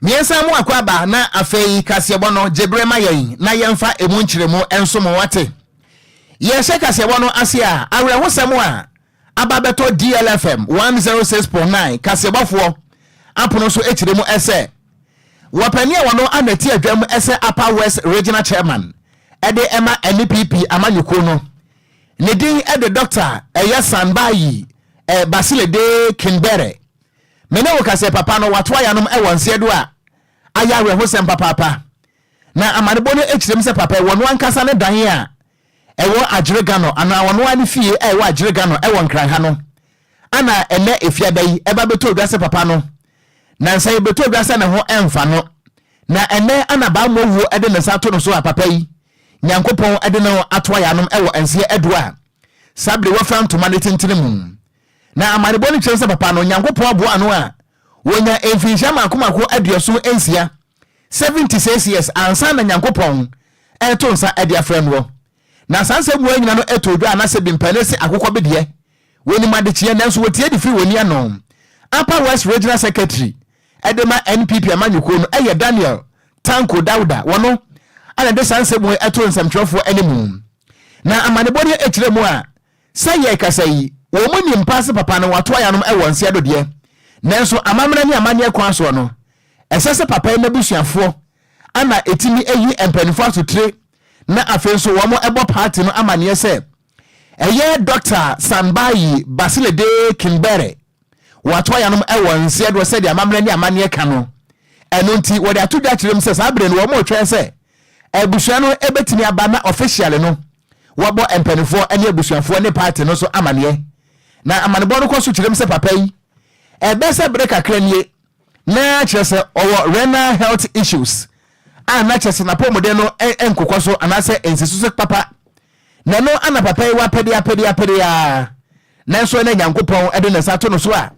Mmiɛnsa mu akɔ aba na afei kaseɛbɔ no gye berɛ ma yɛn na yɛmfa emu nkyerɛmu nso mo wate. Yɛhyɛ kaseɛbɔ no ase a, awerɛhosɛm a aba bɛtɔ DLFM 106.9 kaseɛbɔfoɔ apono so akyire mu ɛsɛ wɔpani a wɔno anati adwam ɛsɛ Upper West Regional Chairman ɛde ɛma NPP amanyɔkuo no, ne din ɛde Dr. ɛyɛ Sanbayi Basilede Kimbere. Mene wo kasɛ papa no wato ayanom ɛwɔ nseɛ do a ayɛ awerɛhosɛm papaapa. Na amanebɔ no akyerɛm sɛ papa wɔno ankasa ne dan a ɛwɔ Agyere anaa wɔno ne fie a ɛwɔ Agyere ɛwɔ Nkran ha no ana ɛnɛ efiada yi ɛba bɛtɔ odwa sɛ papa no nansa yi bɛtɔ odwa sɛ ne ho ɛmfa no, na ɛnɛ ana bammɔ wuo ɛde ne nsa ato no so a papa yi Nyankopɔn ɛde no ato ayanom ɛwɔ nseɛ ɛdo a saa bere wɔfra ntoma ne tentene mu. Na amanebɔ no kyerɛ sɛ papa no Nyankopɔn aboa ano a wɔnya mfinhyia mako mako 76, 76 years, ansa na Nyankopɔn ɛto nsa ɛde afrɛ noɔ. Na saa nsɛm wɔn nyina no ɛtɔ odwa anaasɛ bi mpɛne sɛ akokɔ bi deɛ wɔnim adekyeɛ, nanso wɔtie de firi wɔni ano. Upper West Regional Secretary ɛde ma NPP amanyɔkuo no ɛyɛ Daniel Tanko Dauda, wɔno ana de saa nsɛm wɔ ɛto nsɛmtwerɛfoɔ anim. Na amanebɔ no akyerɛ mu a sɛ yɛ kasa yi, wɔn mu nim paase papa no wato ayanom ɛwɔ nseɛ do deɛ, nanso amammerɛ ne amanneɛ kwan soɔ no, ɛsɛ sɛ papa yi n'abusuafoɔ ana ɛtumi ayi mpanimfoɔ asotire, na afei nso wɔn ɛbɔ party no amanneɛ sɛ ɛyɛ Dr. Sanbayi Basilede Kimbere wɔato ayanom ɛwɔ nseɛ doɔ sɛdeɛ amammerɛ ne amanneɛ ka no. Ɛno nti wɔde ato dwa kyerɛ mu sɛ saa bere no wɔn retwɛn sɛ abusua no ɛbɛtumi aba na officially no wɔbɔ mpanimfoɔ ne abusuafoɔ ne party no so amanneɛ. Na amanebɔ no kɔ so kyerɛ mu sɛ papa yi ɛbɛ sɛ bere kakra nie na kyerɛ sɛ ɔwɔ renal health issues a na kyerɛ sɛ n'apɔmuden no nkokɔ so anaasɛ nsisi so papa, na ɛno ana papa yi wapɛde apɛde apɛde a, nanso ɛna Nyankopɔn ɛde ne nsa to no so a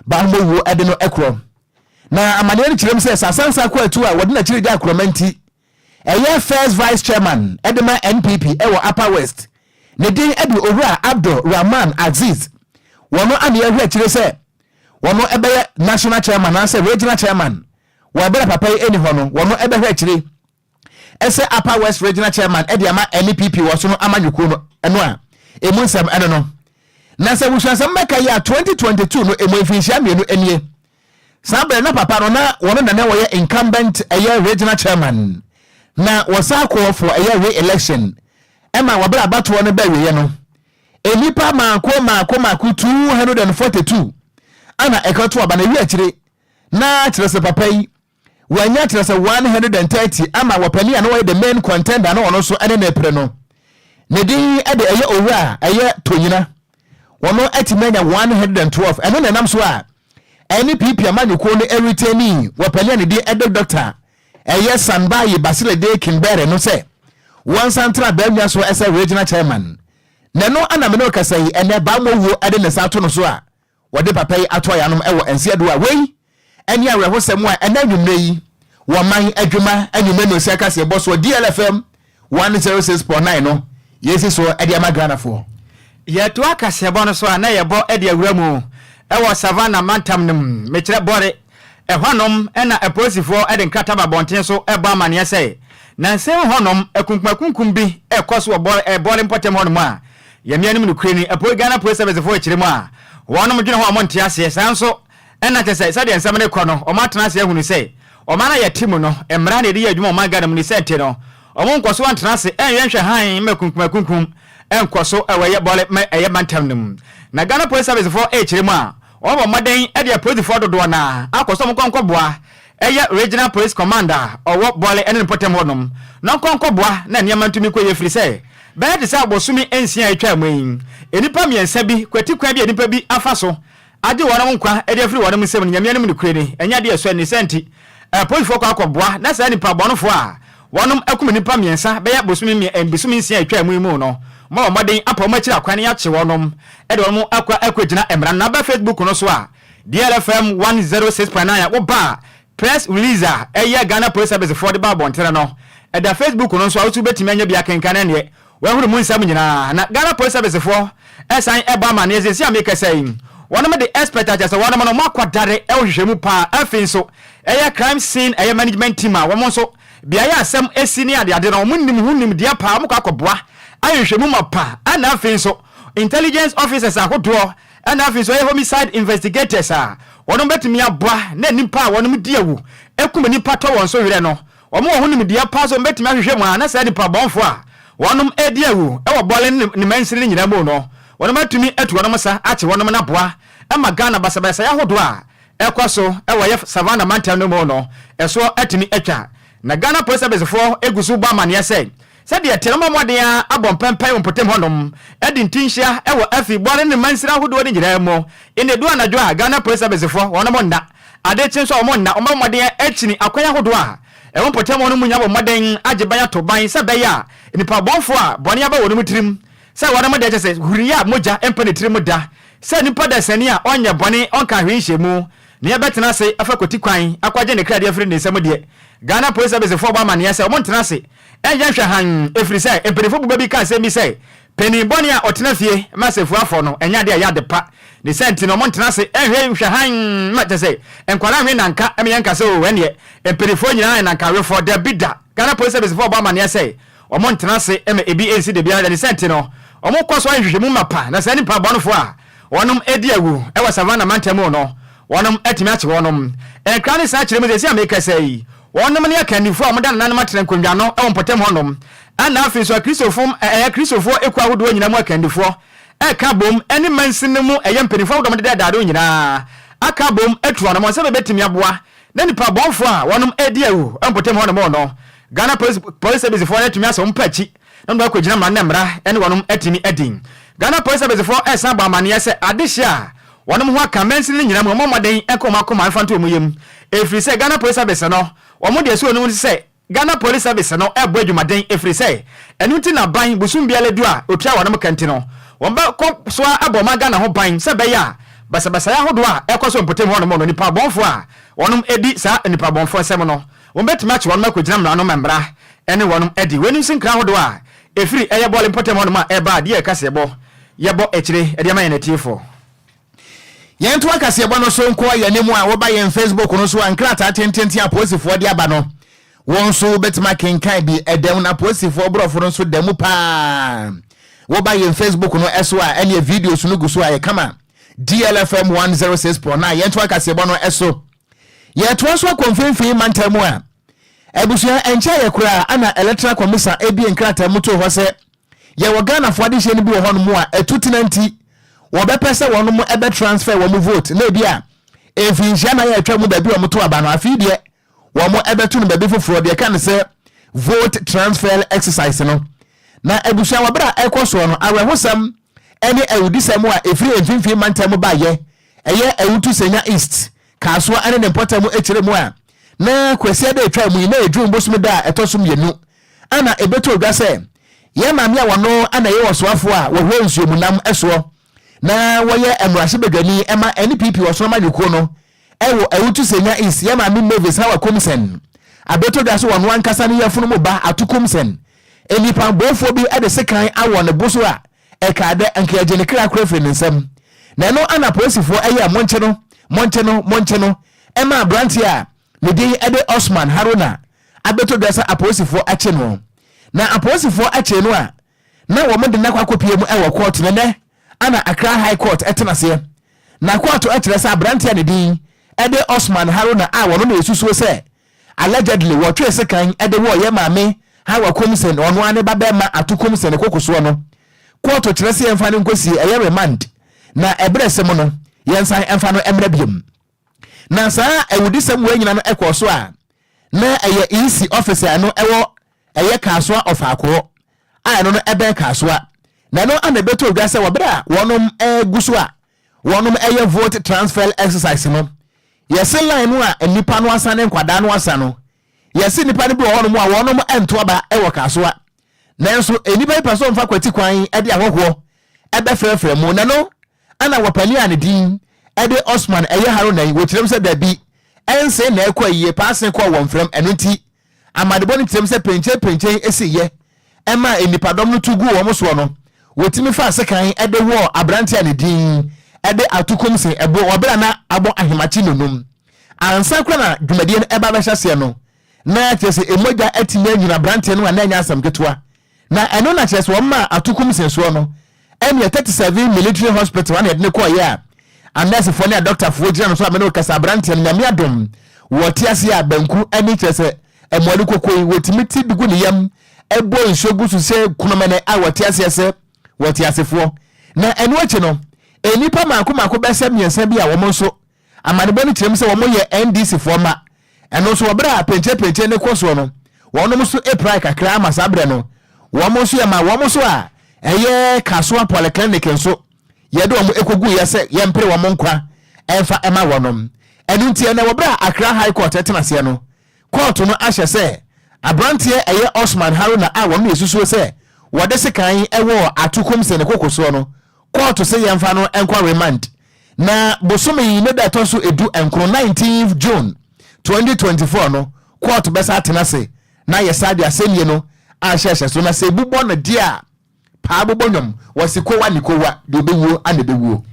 baahomɔwuo ɛde no ɛkorɔ. Na amanneɛ no kyerɛ mu sɛ sasansa kɔ atu a wɔde n'akyiri gya akorɔma nti ɛyɛ first vice chairman ɛde ma NPP ɛwɔ Upper West, ne din ɛde Owura Abdul Rahman Aziz, wɔn ana yɛhwɛ akyire sɛ wɔn ɛbɛyɛ national chairman anaasɛ regional chairman wɔ abɛrɛ papa yi ɛni hɔ no, wɔn ɛbɛhwɛ akyire ɛsɛ Upper West Regional Chairman ɛde ama NPP wɔ so no amanyɔkuo no. Ɛno a emu nsɛm ɛno no na sɛ wusuasɛm bɛka yi a, 2022 no emu mfinhyia 2 nie, saa bɛrɛ na papa no na wɔn nana wɔyɛ incumbent ɛyɛ regional chairman, na wɔsan kɔ for ɛyɛ re-election ɛma wɔbɛrɛ abatoɔ no bɛɛwieɛ no, enipa maako maako maako 242 ana ɛka to aba. Na ewi akyire na kyerɛ sɛ papa yi wɔanya kyerɛ sɛ 130 ama wɔpani a na wɔyɛ the main contender na ɔno nso ɛne ne pere no, ne din ɛde ɛyɛ owura a ɛyɛ Tonyina, wɔn ɛtumi anya 112. Ɛno na ɛnam so a NPP amanyɔkuo no ɛretani wɔpani a ne din ɛde Doctor ɛyɛ Sanbayi Basilede Kimbere no sɛ wɔn nsa ntena baawa so ɛsɛ regional chairman. Na ɛno ana mene ɔkasa yi ɛnɛ bammɔ ɛde ne nsa ato no so a wɔde papa yi ato ayanom ɛwɔ nseɛ do a wei ɛne awerɛhosɛm a ɛnɛ anwummerɛ yi wɔman adwuma anwummerɛ no osi akaseɛ bɔ soɔ DLFM 106.9 no yɛsi so ɛde ama Ghanafoɔ. Yɛtoa kaseɛbɔ no so a na yɛbɔ de awura mu ɛwɔ Savannah mantam no mu, mekyerɛ Bɔre ɛhɔnom, ɛna apolisifoɔ de nkrataa ba abɔnten so ɛbɔ amanneɛ sɛ nansɛm hɔnom akunkumakunkum bi ɛkɔ so wɔ Bɔre mpɔtam hɔnom a yɛmmeanom no kure ni apo Ghana Police Service foɔ akyire mu a wɔnom dwene ho a wɔnte aseɛ. Saa nso ɛna kyɛ sɛ sɛdeɛ nsɛm no kɔ no, ɔmo atena ase ahunu sɛ ɔman a yɛte mu no mmara na yɛde yɛ adwuma ɔman Ghana mu ne sɛ nte no ɔmo nkɔ so antena ase ɛnyɛ nhwɛ han ma kunkumakunkum ɛnkɔ so ɛwɔ ɛyɛ Bɔle ma ɛyɛ mantam no mu. Na Ghana Police Service foɔ ɛrekyerɛ mu a wɔbɔ mmɔden ɛde apolisifoɔ dodoɔ na akɔ so ɔmo nkɔnkɔboa ɛyɛ regional police commander ɔwɔ Bɔle ɛne ne mpɔtam hɔnom na nkɔnkɔboa na nneɛma ntumi kɔ yɛ, firi sɛ bɛyɛ te sɛ abosome 6 a atwa mu yi, nnipa 3 bi kwati kwan bi a nnipa bi afa so agye wɔn nkwa de afiri wɔn nsam no. Nyame anim no kure ni ɛnyɛ adeɛ ɛsɔ ani sɛ nti apolisifoɔ kɔ akɔboa na saa nipa bɔnofoɔ a wɔnom akum nnipa 3 bɛyɛ bosome 6 a atwa mu yi mu no ma wɔn mmɔden apa wɔn akyiri akwan ne akye wɔnom ɛde wɔn akɔ akɔgyina mmara no. Naba Facebook no so a DLFM 106.9 a woba a, press release a ɛyɛ Ghana Police Service foɔ de ba abɔntere no ɛda Facebook no nso a wotu bɛtumi anya bi akenkan ɛneɛ wɔahunu mu nsɛm nyinaa. Na Ghana Police Service foɔ ɛsan ɛbɔ amanneɛ sɛ si a mekasa yi, wɔnom de expert akyɛ sɛ wɔnom no mo akɔdare ɛwɔ hwehwɛ mu paa. Afei nso Ɛyɛ crime scene ɛyɛ management team a wɔn nso beaeɛ a asɛm asi ne adeade no wɔn nim ho nimdeɛ paa, wɔn kɔ akɔboa ayɛ nhwɛmu ma pa. Ɛna afei nso intelligence officers ahodoɔ, ɛna afei nso ɛyɛ homicide investigators a wɔn bɛtumi aboa na nipa a wɔn di awu ekum nipa tɔ wɔn so werɛ no, wɔn wɔ ho nimdeɛ paa, so wɔn bɛtumi ahwehwɛ mu a na saa nipa bɔnfo a wɔn edi awu ɛwɔ Bɔle ne mansini ne nyinaa mu no, wɔn atumi atu wɔn sa akye wɔn naboa ɛma Ghana basabasa ahodoɔ a ɛkɔ so ɛwɔ yɛ Savannah mantam no mu no ɛso atumi atwa. Na Ghana Police Service foɔ egu so bɔ amaneɛ sɛ sɛdeɛ tɛnɛmɔ mmɔden a abɔ mpɛmpɛn wɔ mpɔtam hɔnom ɛde ntinhyia ɛwɔ afi Bɔle ne mansini ahodoɔ no nyinaa mu. Ɛna edu anadwo a, Ghana Police Service foɔ wɔn mo nna, ade kye nso a wɔn nna, wɔn bɔ mmɔden akyini akwan ahodoɔ a ɛwɔ mpɔtam hɔ no mu nya bɔ mmɔden agye ban ato ban sɛ bɛyɛ a nipa bɔnfoɔ a bɔne aba wɔn mu tirim sɛ wɔn mo deɛ kyɛ sɛ huri a mogya mpa ne tirim da sɛ nipa da sani a ɔnyɛ bɔne, ɔnka hwee nhyɛ mu ne yɛbɛtena ase afa kɔti kwan akɔgye ne kradeɛ afiri ne nsam deɛ, Ghana Police Service foɔ bɔ amaneɛ sɛ ɔmo ntena ase ɛnyɛ nhwɛ han, ɛfiri sɛ mpanimfoɔ buba bi ka asɛm bi sɛ panin bɔne a ɔtena fie ma sɛfuafoɔ no ɛnyɛ adeɛ a ɛyɛ ade pa. Ne sɛ nti no ɔmo ntena ase ɛnhwɛ nhwɛ han ma kyɛ sɛ nkwadaa nhwe nanka ɛmɛ yɛnka sɛ o ɛneɛ mpanimfoɔ nyinaa yɛ nankawefoɔ. Dabi da, Ghana Police Service foɔ bɔ amaneɛ sɛ ɔmo ntena ase ɛmɛ ebi ɛnsi de biara da. Ne sɛ nti no ɔmo kɔ so ayɛ nhwehwɛmu ma pa na saa nipa bɔnefoɔ a wɔnom edi awu ɛwɔ Savannah mantam mu no, wɔnom atumi akye wɔnom. Nkra ne saa kyerɛ mu sɛ esi a mekasa yi, wɔnom ne akannifoɔ a wɔda nananom atena nkonnwa no ɛwɔ mpɔtam hɔnom, ɛna afei nso akristofo, ɛyɛ Kristofoɔ ekuo ahodoɔ nyinaa mu akannifoɔ ɛka bom ɛne mansin no mu ɛyɛ mpanimfoɔ ahodoɔ wɔde dadaado nyinaa aka bom atu wɔnom sɛ bɛbɛtumi aboa na nipa bɔnfoɔ a wɔnom edi awu ɛwɔ mpɔtam hɔnom no, Ghana Police Service foɔ no atumi asɛ wɔn pa akyi na wɔn akɔgyina mmara ne mmara ɛne wɔnom atumi adi. Ghana Police Service foɔ ɛsan bɔ amaneɛ sɛ adehye a wɔnom ho aka mansini no nyinaa mu, wɔn mmɔden ɛnkɔ wɔn akoma mfa nto wɔn yam, ɛfiri sɛ Ghana Police Service no, wɔn deɛ so wɔn sɛ Ghana Police Service no ɛbɔ adwumaden, ɛfiri sɛ ɛno nti na ban bosom biara du a otua wɔnom ka nti no, wɔn bɛkɔ so abɔ ɔman Ghana ho ban sɛ ɛbɛyɛ a basabasayɛ ahodoɔ a ɛkɔ so mpɔtam hɔnom no, nipa bɔnfoɔ a wɔnom edi saa nipa bɔnfoɔ nsɛm no, wɔn bɛtumi akye wɔnom akɔgyina mmara no ma mmara ɛne wɔnom adi. Wɔn nso nkra ahodoɔ a ɛfiri ɛyɛ Bɔɔle mpɔtam hɔnom a ɛba adeɛ a ɛka sɛ yɛbɔ akyire ɛde ama yɛn atiefoɔ. Yɛnto akaseɛbɔ no so nkɔ yɛn anim a, woba yɛn Facebook no so a, nkrataa tententen a apolisifoɔ de aba no, wɔn nso wobɛtumi akenkan bi ɛdɛm, na apolisifoɔ borɔfo no nso da mu paa. Woba yɛn Facebook no ɛso a, ɛneɛ videos no gu so a yɛkama. DLFM 106.9. Yɛnto akaseɛbɔ no ɛso. Yɛtoa so akɔ Mfimfini mantam mu a, abusua, ɛnkyɛ yɛ koraa ana Electoral Commission ebie nkrataa mu too hɔ sɛ yɛwɔ Ghanafoɔ adehyeɛ no bi wɔ hɔnom a ɛtu tena nti wɔbɛpɛ sɛ wɔnom ɛbɛ transfer wɔn vote, na ebi a mfinhyia na yɛ atwa mu baabi a wɔn to aba no, afei deɛ wɔn ɛbɛto no baabi foforɔ, deɛ ka no sɛ vote transfer exercise no. Na abusua, wɔ berɛ a ɛkɔ soɔ no, awerɛhosɛm ne awudisɛm a ɛfiri Mfimfini mantam mu baayɛ, ɛyɛ Awutu Senya East, Kasoa ne ne mpɔtam kyerɛ mu a, na Kwasiada da atwa mu yi na ɛdwum bosome da a ɛtɔ so 2 ana ɛbɛtɔ odwa sɛ yɛn maame a wɔno ana ɛyɛ ɔsoafoɔ a wɔhwɛ nsuomunam soɔ na wɔyɛ mmarahyɛbadwani ɛma NPP ɔsono amanyɔkuo no ɛwɔ Awutu Senya East, yɛn maame Mavis Hawa Koomson, abɛtɔ dwa so wɔno ankasa ne yɛfono mu ba Ato Koomson, nnipa bɔnfoɔ bi de sekan awɔ ne bo so a ɛkaa dɛ nka yɛgye ne kra kora firi ne nsam. Na ɛno ana polisifoɔ ɛyɛ monkye no, monkye no, monkye no, ɛma aberanteɛ a ne din de Osman Haruna abɛtɔ dwa sɛ apolisifoɔ akye no. Na apolisifoɔ akye no a, na wɔn de no akɔ akɔpie mu ɛwɔ court no nɛ ana Accra High Court ɛtena aseɛ. Na court ɛkyerɛ sɛ aberanteɛ a ne din de Osman Haruna a wɔno na ɛsusuo sɛ allegedly wɔtwee sekan de wɔɔ yɛ maame Hawa Koomson ɔno ara ne ba bɛrima Ato Koomson ne kokosoɔ no, kɔɔto kyerɛ sɛ yɛmfa no nkɔsie, ɛyɛ remand, na ɛberɛ sɛ mu no yɛnsan mfa no mmra biom. Na saa awudisɛm wei nyina no ɛkɔɔ so a, na ɛyɛ EC office a ɛno ɛwɔ ɛyɛ Kasoa Ɔfaakoɔ a ɛno no ɛbɛn Kasoa, na ɛno ana ɛbɛtɔ odwa sɛ wɔberɛ a wɔnom ɛgu so a wɔnom ɛyɛ vote transfer exercise no, yɛse line no a nnipa no asa ne nkwadaa no asa no, yɛse nnipa no bi wɔ hɔnom a wɔnom ɛnto aba ɛwɔ Kasoa, nanso nnipa bi pɛ so mfa kwati kwan ɛde ahɔhoɔ ɛbɛfrɛfrɛ mu, na no ana wɔpani a ne din ɛde Osman ɛyɛ Haruna yi, wɔkyerɛm sɛ dabi, ɛnse na ɛkɔ ayie paase kɔɔ wɔn frɛm. Ɛno nti amadebɔ no kyerɛm sɛ penkyɛn ɛsi yɛ ɛma nnipadɔm no tu gu wɔn soɔ no, wɔtumi fa sekan ɛde wɔ aberante a ne din ɛde Ato Koomson ɛbo wɔberɛ na abɔ ahemakye nonum. Ansa koraa na dwumadie no ɛba bɛhyɛ aseɛ no, na kyerɛ sɛ mogya atumi anyina aberanteɛ no a na ɛnyɛ asɛm ketewa. Na ɛno na kyerɛ sɛ wɔn maa atokom nsensoɔ no ɛneɛ 37 Military Hospital ana yɛde no kɔɔyɛ a anɛɛsefoɔ ne adɔktafoɔ gyina no so a mene wo kasa aberanteɛ no Nyame adom wɔte aseɛ a banku ɛne kyerɛ sɛ ɛmoani koko yi wɔtumi ti bi gu ne yam ɛbɔ nsuo gu so sɛ kunomɛnɛ a wɔte aseɛ sɛ wɔte asefoɔ. Na ɛno akyi no nnipa mako mako bɛsɛ mmiɛnsa bi a wɔn nso amanebɔ no kyerɛ mu sɛ wɔn yɛ NDC foɔ ma ɛno nso wɔ berɛ a penkyɛ ne kɔ soɔ no wɔn nso apirae kakra ama saa berɛ no wɔn nso yɛ ma wɔn nso a ɛyɛ Kasoa Polyclinic nso yɛde wɔn ekogu yɛ sɛ yɛmpere wɔn nkwa ɛmfa ɛma wɔn. Ɛno nti ɛnɛ wɔ berɛ a Accra High Court ɛtena aseɛ no, court no ahyɛ sɛ aberanteɛ ɛyɛ Osman Haruna a wɔn yɛ susuo sɛ wɔde sekan ɛwɔ atokom sɛ ne koko soɔ no, court sɛ yɛmfa no nkɔ remand na bosome yi ne da ɛtɔ so 19, 19 June 2024 no, court bɛsa atena ase na yɛsa de asɛnnie no ahyɛhyɛ so na sɛ ebubɔ no deɛ a paa bobɔ nnwom wɔsi kowa ne kowa deɛ obɛwuo ana ɛbɛwuo.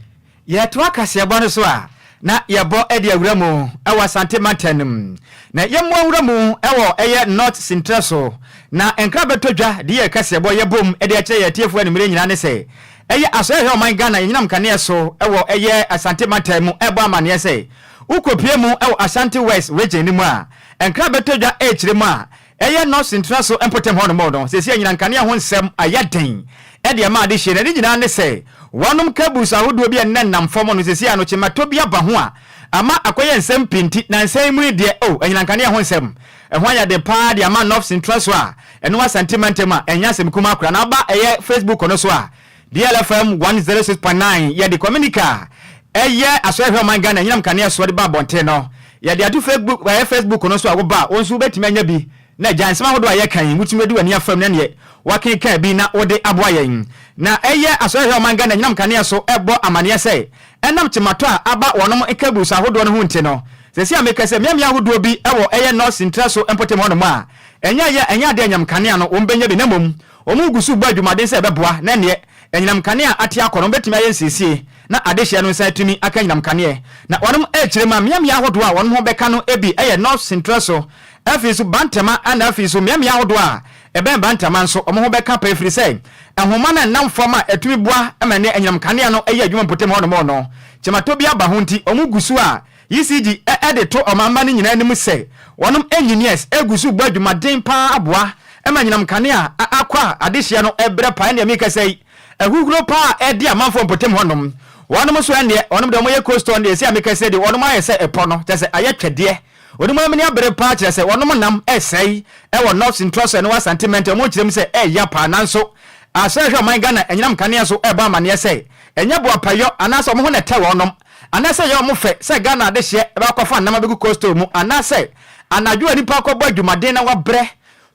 Yɛtoa kaseɛbɔ no so a na yɛbɔ de awura mu ɛwɔ Asante mantam no mu na yɛmmoa wura mu ɛwɔ ɛyɛ North Sintrɛ so na nkra bɛtɔ dwa de yɛ kaseɛbɔ yɛbom de akyerɛ yɛ atiefoɔ anwummerɛ nyinaa ne sɛ ɛyɛ asɔre hwɛ ɔman Ghana yɛnyinam kaneɛ so ɛwɔ ɛyɛ Asante mantam mu ɛbɔ amanneɛ sɛ wokɔpie mu ɛwɔ Ashanti West Region no mu a nkra bɛtɔ dwa ɛkyerɛ mu a ɛyɛ North Sintrɛ so mpɔtam hɔ nom no sɛsi anyina nkanea ho nsɛm ayɛ den ɛde ɛma ade hyɛ na ne nyinaa ne sɛ wɔnom cables ahodoɔ bi a nnɛ nam fam no sɛsi ano kyematɔ bi aba ho a ama akɔyɛ nsɛm pii nti na nsɛm mu deɛ o anyina nkanea ho nsɛm ɛho ayɛ den paa de ama North Sintrɛ so a ɛno Asante mantam a ɛnyɛ asɛm kuma akora na aba ɛyɛ Facebook no so a DLFM 106.9 yɛde communique a ɛyɛ asɔrehwɛ ɔman Ghana nyinam kanea soɔ de ba abɔnten no yɛde ato Facebook, ɛyɛ Facebook no so a woba a wɔn nso wobɛtumi anya bi na gya nsɛm ahodoɔ a yɛka yi wotumi de w'ani afam na neɛ wakenkan bi na wode aboa yɛn. Na ɛyɛ asɔrehwɛ ɔman Ghana nyinam kanea so ɛbɔ amanneɛ sɛ ɛnam kyematɔ a aba wɔnom cables ahodoɔ no ho nti no sɛsi a meka sɛ mmeammea ahodoɔ bi ɛwɔ ɛyɛ North Sintra so mpɔtam hɔnom a ɛnyɛ yɛ ɛnyɛ adeɛ anyam kanea no wɔn bɛnya bi na mmom wɔn gu so bɔ adwumaden sɛ ɛbɛboa na neɛ anyinam kanea ate akɔ no wɔbɛtumi ayɛ nsiesie na adehyeɛ no nsa atumi aka anyinam kaneɛ. Na wɔnom ɛkyerɛ mu a mmeammea ahodoɔ a wɔn ho bɛka no bi ɛyɛ North Sintra so, afei nso Bantama, ɛna afei nso mmeammea ahodoɔ a ɛbɛn Bantama nso wɔn ho bɛka pɛ ɛfiri sɛ nhoma no ɛnam fam a ɛtumi boa ma ne anyinam kanea no ɛyɛ adwuma mpɔtam hɔnom no kyematɔ bi aba ho nti wɔn gu so a ECG ɛde to ɔmamba no nyinaa anim sɛ wɔnom engineers egu so bɔ adwumaden paa aboa ɛma anyinam kanea akɔ a adehyeɛ no ɛbrɛ paa. Ɛnneɛ meka sɛ ahuhuro paa ɛde amanfoɔ mpɔtam hɔnom wɔnom nso ɛnneɛ wɔnom deɛ wɔyɛ coastal no deɛ ɛsɛ a meka sɛ deɛ wɔnom ayɛ sɛ ɛpɔ no kyerɛ sɛ ayɛ twɛdeɛ wɔnom amani abere paa kyerɛ sɛ wɔnom nam ɛsɛe ɛwɔ North Sintra so ɛne wɔ Asante mantam wɔn kyerɛ mu sɛ ɛyɛ paa. Nanso asɛ hwɛ ɔman Ghana anyinam kanea so ɛbɔ amanneɛ sɛ ɛnyɛ boapayɔ anaasɛ ɔmo ho na ɛtɛ wɔnom anaasɛ ɛyɛ ɔmo fɛ sɛ Ghana adehyeɛ ɛbɛkɔfa nam abɛgu coastal mu anaasɛ anadwo a nipa akɔbɔ adwumaden na wabrɛ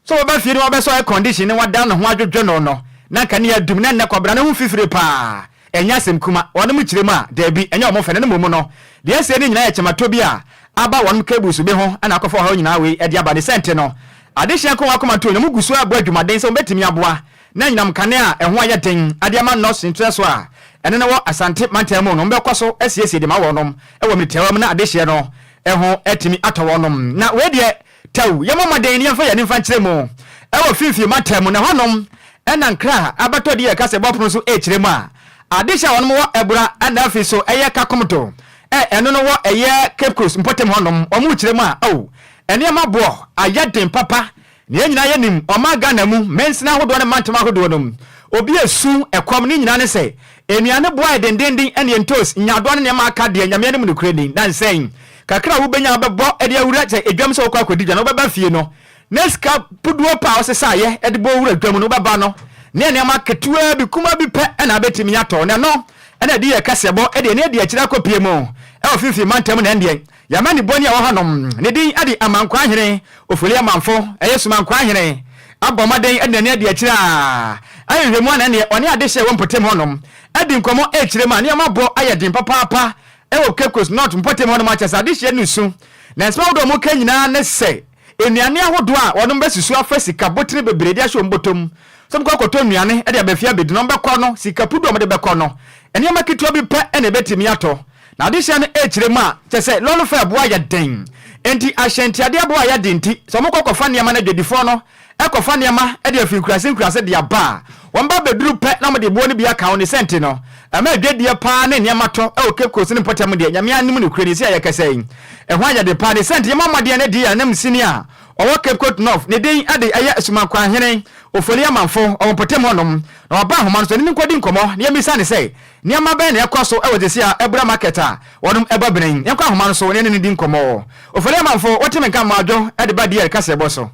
so wɔbɛ fie no wɔbɛsɔ air condition ne wada ne ho adwodwo no no na nkanea dum na nnɛ kɔbra ne ho fifire paa ɛnyɛ asɛm kuma. Wɔnom kyerɛ mu a daabi, ɛnyɛ ɔmo fɛ no ne mmom no deɛ ɛsɛ ne nyinaa yɛ kyɛmatɔ bi a aba wɔnom cables bi ho ɛna akɔfa ɔhaw nyinaa wei ɛde aba ne sɛnte no adehyeɛ nko akoma to na mu gu so abɔ adwumaden sɛ wɔbɛtumi aboa na nyinam kanea a ɛho ayɛ den ade ama North Sintrɛ so a ɛno ne wɔ Asante mantam mu no wɔbɛkɔ so asiesie de ma wɔnom ɛwɔ mmeritiawa mu na adehyeɛ no ɛho atumi atɔ wɔnom. Na wei deɛ tɛw yɛmmɔ mmɔden ne yɛmfa yɛn nimfa nkyerɛ mu ɛwɔ Finfin mantam mu na hɔnom ɛna nkra a abɛtɔ deɛ ɛka sɛ bɔpono so ɛkyerɛ mu a adehyɛ a wɔnom wɔ Ɛbora ɛna afei so ɛyɛ Kakomdo ɛno no wɔ ɛyɛ Cape Coast mpɔtam hɔnom wɔn kyerɛ mu a oh nneɛma boɔ ayɛ den papa na yɛn nyinaa yɛnim ɔman Ghana mu mansini ahodoɔ ne mantam ahodoɔ no mu obi esu ɛkɔm ne nyinaa ne sɛ nnuane boɔ ayɛ dendenden ɛne ntos nyaadoa ne nneɛma aka deɛ Nyame anim nokure ni nansɛn kakra a wobɛnya bɛbɔ ɛde awura sɛ edwam sɛ wokɔ akɔdi dwa na wobɛba fie no na sika puduo pa a wɔsesa ayɛ ɛde bɔ wura dwam no wobɛba no ne nneɛma ketewa bi kuma bi pɛ ɛna abɛtumi atɔ na ɛno ɛna ɛde yɛ kaseɛbɔ ɛde ɛne adi akyire akɔpie mu ɛwɔ Finfin mantam. Na ɛndeɛ yɛma ne bɔni a ɛwɔ hɔnom ne din ɛde Amankwahene Ofoli Amanfo ɛyɛ Sumankwahene abɔ mmɔden ɛde n'ani adi akyire a ahwehwɛ mu ana ɛneɛ ɔne ade hyɛ wɔ mpɔtam hɔnom ɛdi nkɔmmɔ ɛkyerɛ mu a nneɛma bɔ ayɛ den papaapa ɛwɔ Cape Coast North mpɔtam hɔnom akyɛ sɛ adehyɛ no su na nsɛm ahodoɔ a wɔka nyinaa ne sɛ nnuane ahodoɔ a wɔnom bɛsusu afa sika botene bebree de ahyɛ wɔn bɔtɔm sɛ wɔkɔ akɔtɔ nnuane de abɛfie abɛdi no wɔbɛkɔ no sika pudu a wɔde bɛkɔ no nneɛma ketewa bi pɛ ɛna ɛbɛtumi atɔ. Na adehyeɛ no rekyerɛ mu a, kyerɛ sɛ lɔre fare boɔ ayɛ den. Enti ahyɛntiadeɛ boɔ ayɛ den nti, sɛ wɔkɔ kɔfa nneɛma no adwadifoɔ no kɔfa nneɛma de afiri nkuraase nkuraase de aba a, wɔba bɛduru pɛ na wɔde boɔ no bi aka ho. Ne sɛ nti no, ɛma adwadie pa ara ne nneɛma tɔ wɔ Cape Coast ne mpɔtam deɛ, Nyame anim nokorɛ ni, sei a yɛkasa yi, ɛho ayɛ den pa ara. Ne sɛ nti, yɛmmɔ mmɔden na di yɛn ananmusini a ɔwɔ Cape Coast North, ne din de ɛyɛ Asumankwahene Ofori Amanfo, ɔwɔ mpɔtam hɔnom, na waba ahoma no so, yɛne no nkɔdi nkɔmmɔ na yɛmmisa no sɛ, Nneɛma bɛn na ɛkɔ so wɔ seesei a abura market a wɔnom ɛbɔ bene yi? Yɛnkɔ ahoma no so na yɛne no ndi nkɔmmɔ. Ofori Amanfo, wote me nka mmoadwo de ba DL kaseɛbɔ so.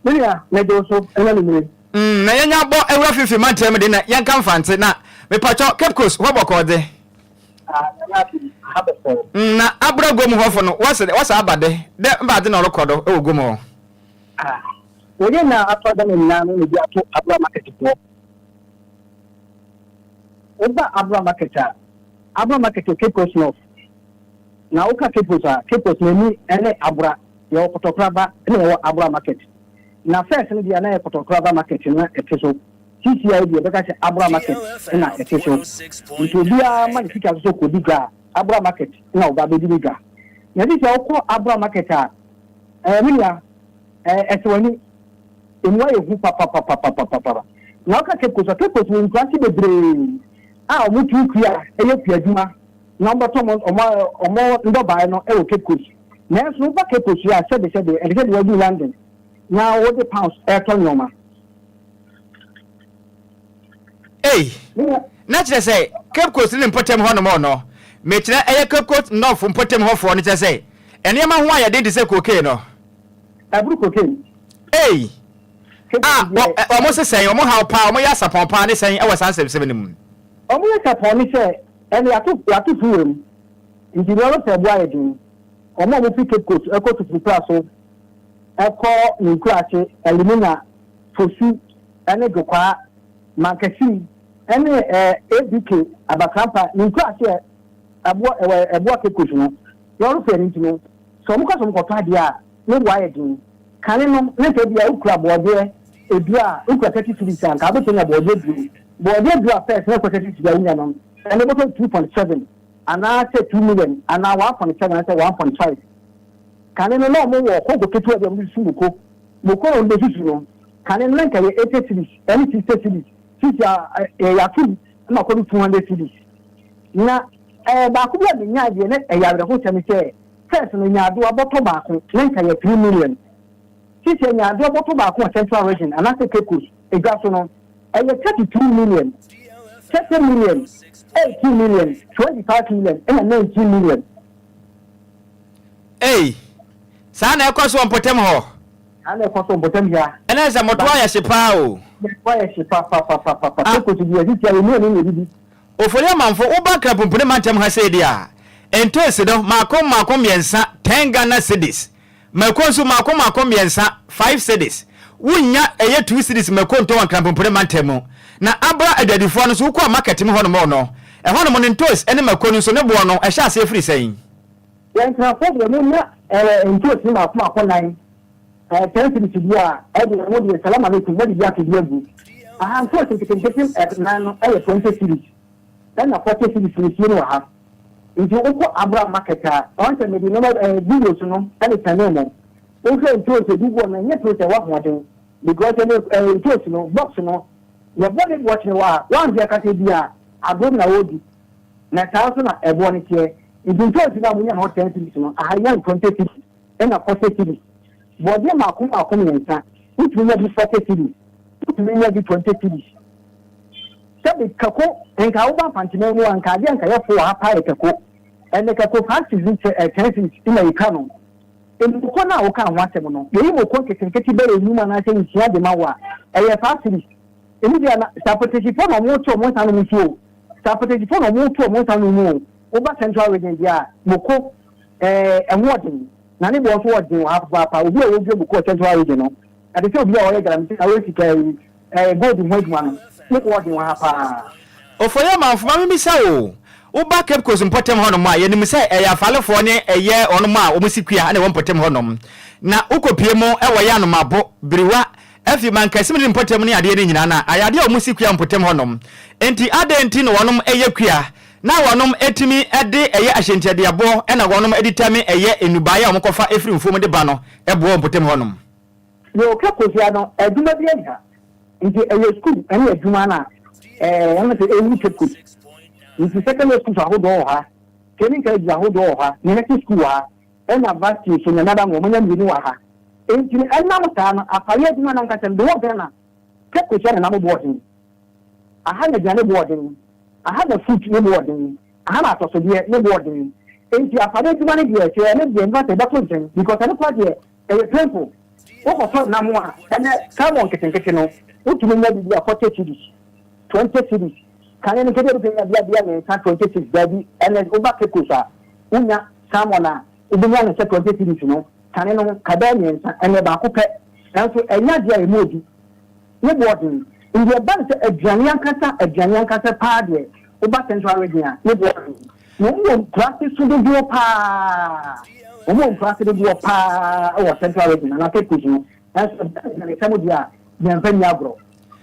Me nua, mɛgye wo so ɛna anwummere. Mm, na yɛnya bɔ awura finfin mantam de na yɛnka Mfantse, na mepakyɛw Cape Coast hɔ bɔkɔɔ de. Ah, Nyame adom, aha bɔkɔɔ. Mm, na abura guom hɔfo no, wɔse dɛ, wɔse aba de, dɛ mbadze na ɔrokɔ do wɔ guom hɔ? Ah, wɔyɛ na ato Ghana nyinaa no na bi ato abura market foɔ. Woba Abura Market a, Abura Market yɛ Cape Coast North. Na woka Cape Coast a, Cape Coast n'ani ne Abura. Yɛwɔ Kɔtɔkoraba na yɛwɔ Abura Market. Na first no deɛ na ɛyɛ Kɔtɔkoraba Market na ɛte so. Seesei yi deɛ yɛbɛka sɛ Abura Market na ɛte so. Nti obiara ma ne sika so sɛ ɔkɔdi dwa a, Abura Market na ɔba bɛdi ne dwa. Na seesei wokɔ Abura Market a, ɛɛ me nua, ɛɛ ɛsɛ w'ani. Emu ayɛ hu papapapapapapa. Na woka Cape Coast a, Cape Coast wɔ nkuraase bebree a wɔtu kua yɛ kuadwuma na wɔbɛtɔ wɔn wɔn nnɔbaeɛ no wɔ Cape Coast. Nanso woba Cape Coast yi a, sɛbesɛbe ɛte sɛ deɛ woadu London na wode pounds retɔ nneɛma. Ei! Na kyerɛ sɛ Cape Coast ne mpɔtam hɔnom no, mekyerɛ ɛyɛ Cape Coast North mpɔtam hɔfoɔ no, kyerɛ sɛ nneɛma ho ayɛ den te sɛ cocaine no. Ɛboro cocaine. Ei! A, wɔ, ɛ, wɔn se sɛn? Wɔn haw paa, wɔn yɛ asapɔn paa ne sɛn wɔ saa nsɛmsɛm no mu? Wɔn yɛ sapɔn ne sɛ, ɛnna yɛato, yɛato fuel mu, nti lɔre fare bo ayɛ den. Wɔn a wɔfi Cape Coast kɔ Tufurupra so kɔ ne nkuraase, Elmina, Fosu ne Dwokwaa, Mankasim ne ɛ, ABK, Abakrampa, ne nkuraase a ɛboa, ɛwɔ, ɛboa Cape Coast no, lɔre fare no nti no, sɛ wɔka sɛ wɔkɔtɔ adeɛ a, ne bo ayɛ den. Kane no, na nka ebia wokura borɔdeɛ edu a, wokura 30 cedis a, nka wobɛtumi anya borɔdeɛ du. Borɔdeɛ du a first na ɛkɔ 30 cedis a wonya no, ɛnnɛ wobɛtɔ 2.7 anaasɛ 2 million anaa 1.7 anaasɛ 1.5. Kane no, na wɔwɔ koko ketewa bi a wɔde susu moko. Moko a wɔde bɛsusu no, kane no na nka ɛyɛ 80 cedis ɛne 60 cedis. Sisi a, yɛato mu ma akɔdu 200 cedis. Na ɛɛ baako bi a menyae deɛ na ɛyɛ awerɛhosɛm ne sɛ, First no nyaadoa bɔtɔ baako na nka yɛ 3 million. Sisia nyaadoa bɔtɔ baako wɔ Central Region anaasɛ Cape Coast edwa so no ɛyɛ 32 million, 30 million, 18 million, 25 million ɛna 19 million. Ei! Saa na ɛkɔ so wɔ mpɔtam hɔ? Saa na ɛkɔ so wɔ mpɔtam ha. Ɛna sɛ mɔto ayɛ hye paa o. Mɔto ayɛ hye papapapapa. Cape Coast deɛ sisia yɛ mmienu na ɛdidi. Ofori Amanfo, woba Nkrapumpuni mantam ha sei deɛ a, ntoosi no, mmaako mmaako mmiɛnsa, 10 Ghana cedis. Mako nso, mmaako mmaako mmiɛnsa, 5 cedis. Wonnya ɛyɛ 2 cedis mako ntɔ wɔ Nkrapumpuni mantam mu. Na abra adwadifoɔ no nso, wokɔ market mu hɔnom no, ɛhɔnom no ntoosi ne mako no nso ne boɔ no, ɛhyɛ aseɛ firi sɛn? Yɛn Nkrafoɔ deɛ, monya ɛɛ ntoosi no mmaako mmaako nnan, ɛɛ 10 cedis bi a, ɛdeɛ mo deɛ salam aleikum, moade bi ato bi agu. Aha ntoosi nketenkete nnan no yɛ 20 cedis. Ɛna 40 cedis no sie no wɔ ha. Nti wokɔ Abra market a, ɔn sɛ mede nneɛma ɛɛ videos no ɛde sɛnee mo. Wohwɛ ntoosi egu guɔ no, ɛnyɛ ntoosi a ɛwɔ ahoɔden. Because ɛne ɛɛ ntoosi no, box no, yɛbɔ ne boɔ kyerɛ wo a, woanhwɛ kasa bi a, agorɔ na wɔredi. Na saa nso na ɛboɔ no teɛ. Nti ntoosi no a monya no hɔ 10 cedis no, aha yɛnya no 20 cedis ɛna 40 cedis. Bɔɔdeɛ mmaako mmaako mmiɛnsa, wotumi nya bi 40 cedis, wotumi nya bi 20 cedis. Sɛbi kako, nka woba Mfanteman mu a, nka adeɛ a nka yɛfo wɔ ha paa yɛ kako. Ɛnɛ kako 5 cedis ne 10 cedis na yɛtwa no. Moko no a wokaa ho asɛm no, yɛyi moko nketenkete bɛyɛ nnum anaasɛ nsia de ma wo a, ɛyɛ 5 cedis. Ɛno deɛ na Sapotesifoɔ na wɔto wɔn nsa nom nso o. Sapotesifoɔ na wɔto wɔn nsa nom o. Woba Central Region deɛ a, moko ɛɛ ɛho ɔden. Na ne boɔ nso wɔ den wɔ ha papaapa. Obi a ɔredua moko wɔ Central Region no, ɛte sɛ obi a ɔyɛ galamsey na ɔyɛ sika yi ɛɛ gold ho adwuma no, ne boɔ ɔden wɔ ha paa. Ofori Amanfo, ma mimmisa wo, woba Cape Coast mpɔtam hɔnom a, yɛnim sɛ ɛyɛ Afalefoɔ ne ɛyɛ wɔnom a wɔsi kua na ɛwɔ mpɔtam hɔnom. Na wokɔpue mu wɔ yɛ Anomabo, Biriwa, afi Mankasim ne mpɔtam ne adeɛ no nyinaa no a, ayɛ adeɛ a wɔsi kua wɔ mpɔtam hɔnom. Enti adɛn nti na wɔnom yɛ kua? na wɔnom tumi de ɛyɛ ahyɛntiadeaboɔ na wɔnom de tame ɛyɛ nnubaeɛ a wɔkɔfa firi mfuo mu de ba no boɔ wɔ mpɔtam hɔnom. Yoo Cape Coast ha no adwuma bi nni ha nti ɛyɛ school ɛne adwuma na ɛɛ sɛ ɛwuru Cape Coast nti secondary schools ahodoɔ wɔ ha, training colleges ahodoɔ wɔ ha, university school wɔ ha ɛna varsity nso Nyame adom wɔn anya mmienu wɔ ha nti no ɛnam saa no apaeɛ adwuma no ankasa no the whole Ghana Cape Coast ha na nam boɔ den. Aha na aduane bo wɔ den, aha na fruit ne bo wɔ den, aha na atɔsodeɛ ne bo wɔ den. Enti afade adwuma no deɛ sɛ ɛno deɛ mfa sɛ ɛbɛto nkyɛn because ɛno koraa deɛ ɛyɛ painful. Wokɔtɔ nam a ɛnɛ salmon nketenkete no wotumi nya bi bi a 40 cedis, 20 cedis. Kane no nketewa bi nya bi a bi a mmiɛnsa 20 cedis daabi ɛnɛ woba Cape Coast a wonya salmon a wobɛnya no sɛ 20 cedis no kane no kabaa mmiɛnsa ɛnɛ baako pɛ. Nanso ɛnyɛ adeɛ a ɛmu ɔdu. Ne bo ɔden. Nti ɛba no sɛ aduane ankasa aduane ankasa paa deɛ woba central region a ne bo ɔden. Na wɔn wɔ nkuraase so dodoɔ paa. Wɔn wɔ nkuraase dodoɔ paa wɔ central region anaa Cape Coast no. Nanso ɛba aduanesɛm deɛ a yɛnfa nni agorɔ.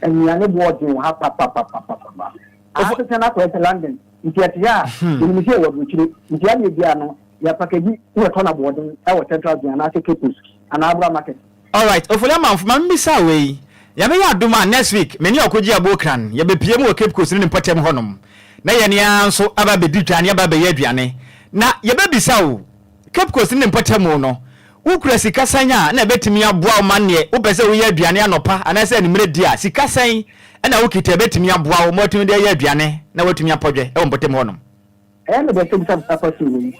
Nnuane bo ɔden wɔ ha papapapapapa. Aha sesa no akɔyɛ sɛ London. Nti ɛte ha a yɛnim sɛ yɛwɔ aburokyire. Nti adeɛ biara no yɛpakagyi na yɛtɔ no aboɔden wɔ central region anaasɛ Cape Coast anaa Abura market. Alright Ofori Amanfo ma memmisa wo wei, Nyame yɛ adom a next week me ne Ɔkogye Abokran yɛbɛpue mu wɔ Cape Coast ne ne mpɔtam hɔnom na yɛne ara nso aba abɛdi dwa ne aba abɛyɛ aduane na yɛbɛbisa wo Cape Coast ne ne mpɔtamu no wokura sika sɛn a na ɛbɛtumi aboa wo ma neɛ wopɛ sɛ woyɛ aduane anɔpa anaasɛ anwummerɛ di a sika sɛn na wokita ɛbɛtumi aboa wo ma watumi de ayɛ aduane na watumi apɔdwɛ wɔ mpɔtam hɔnom. Ɛyɛ me dɛ sɛ wobisa me saa question wei.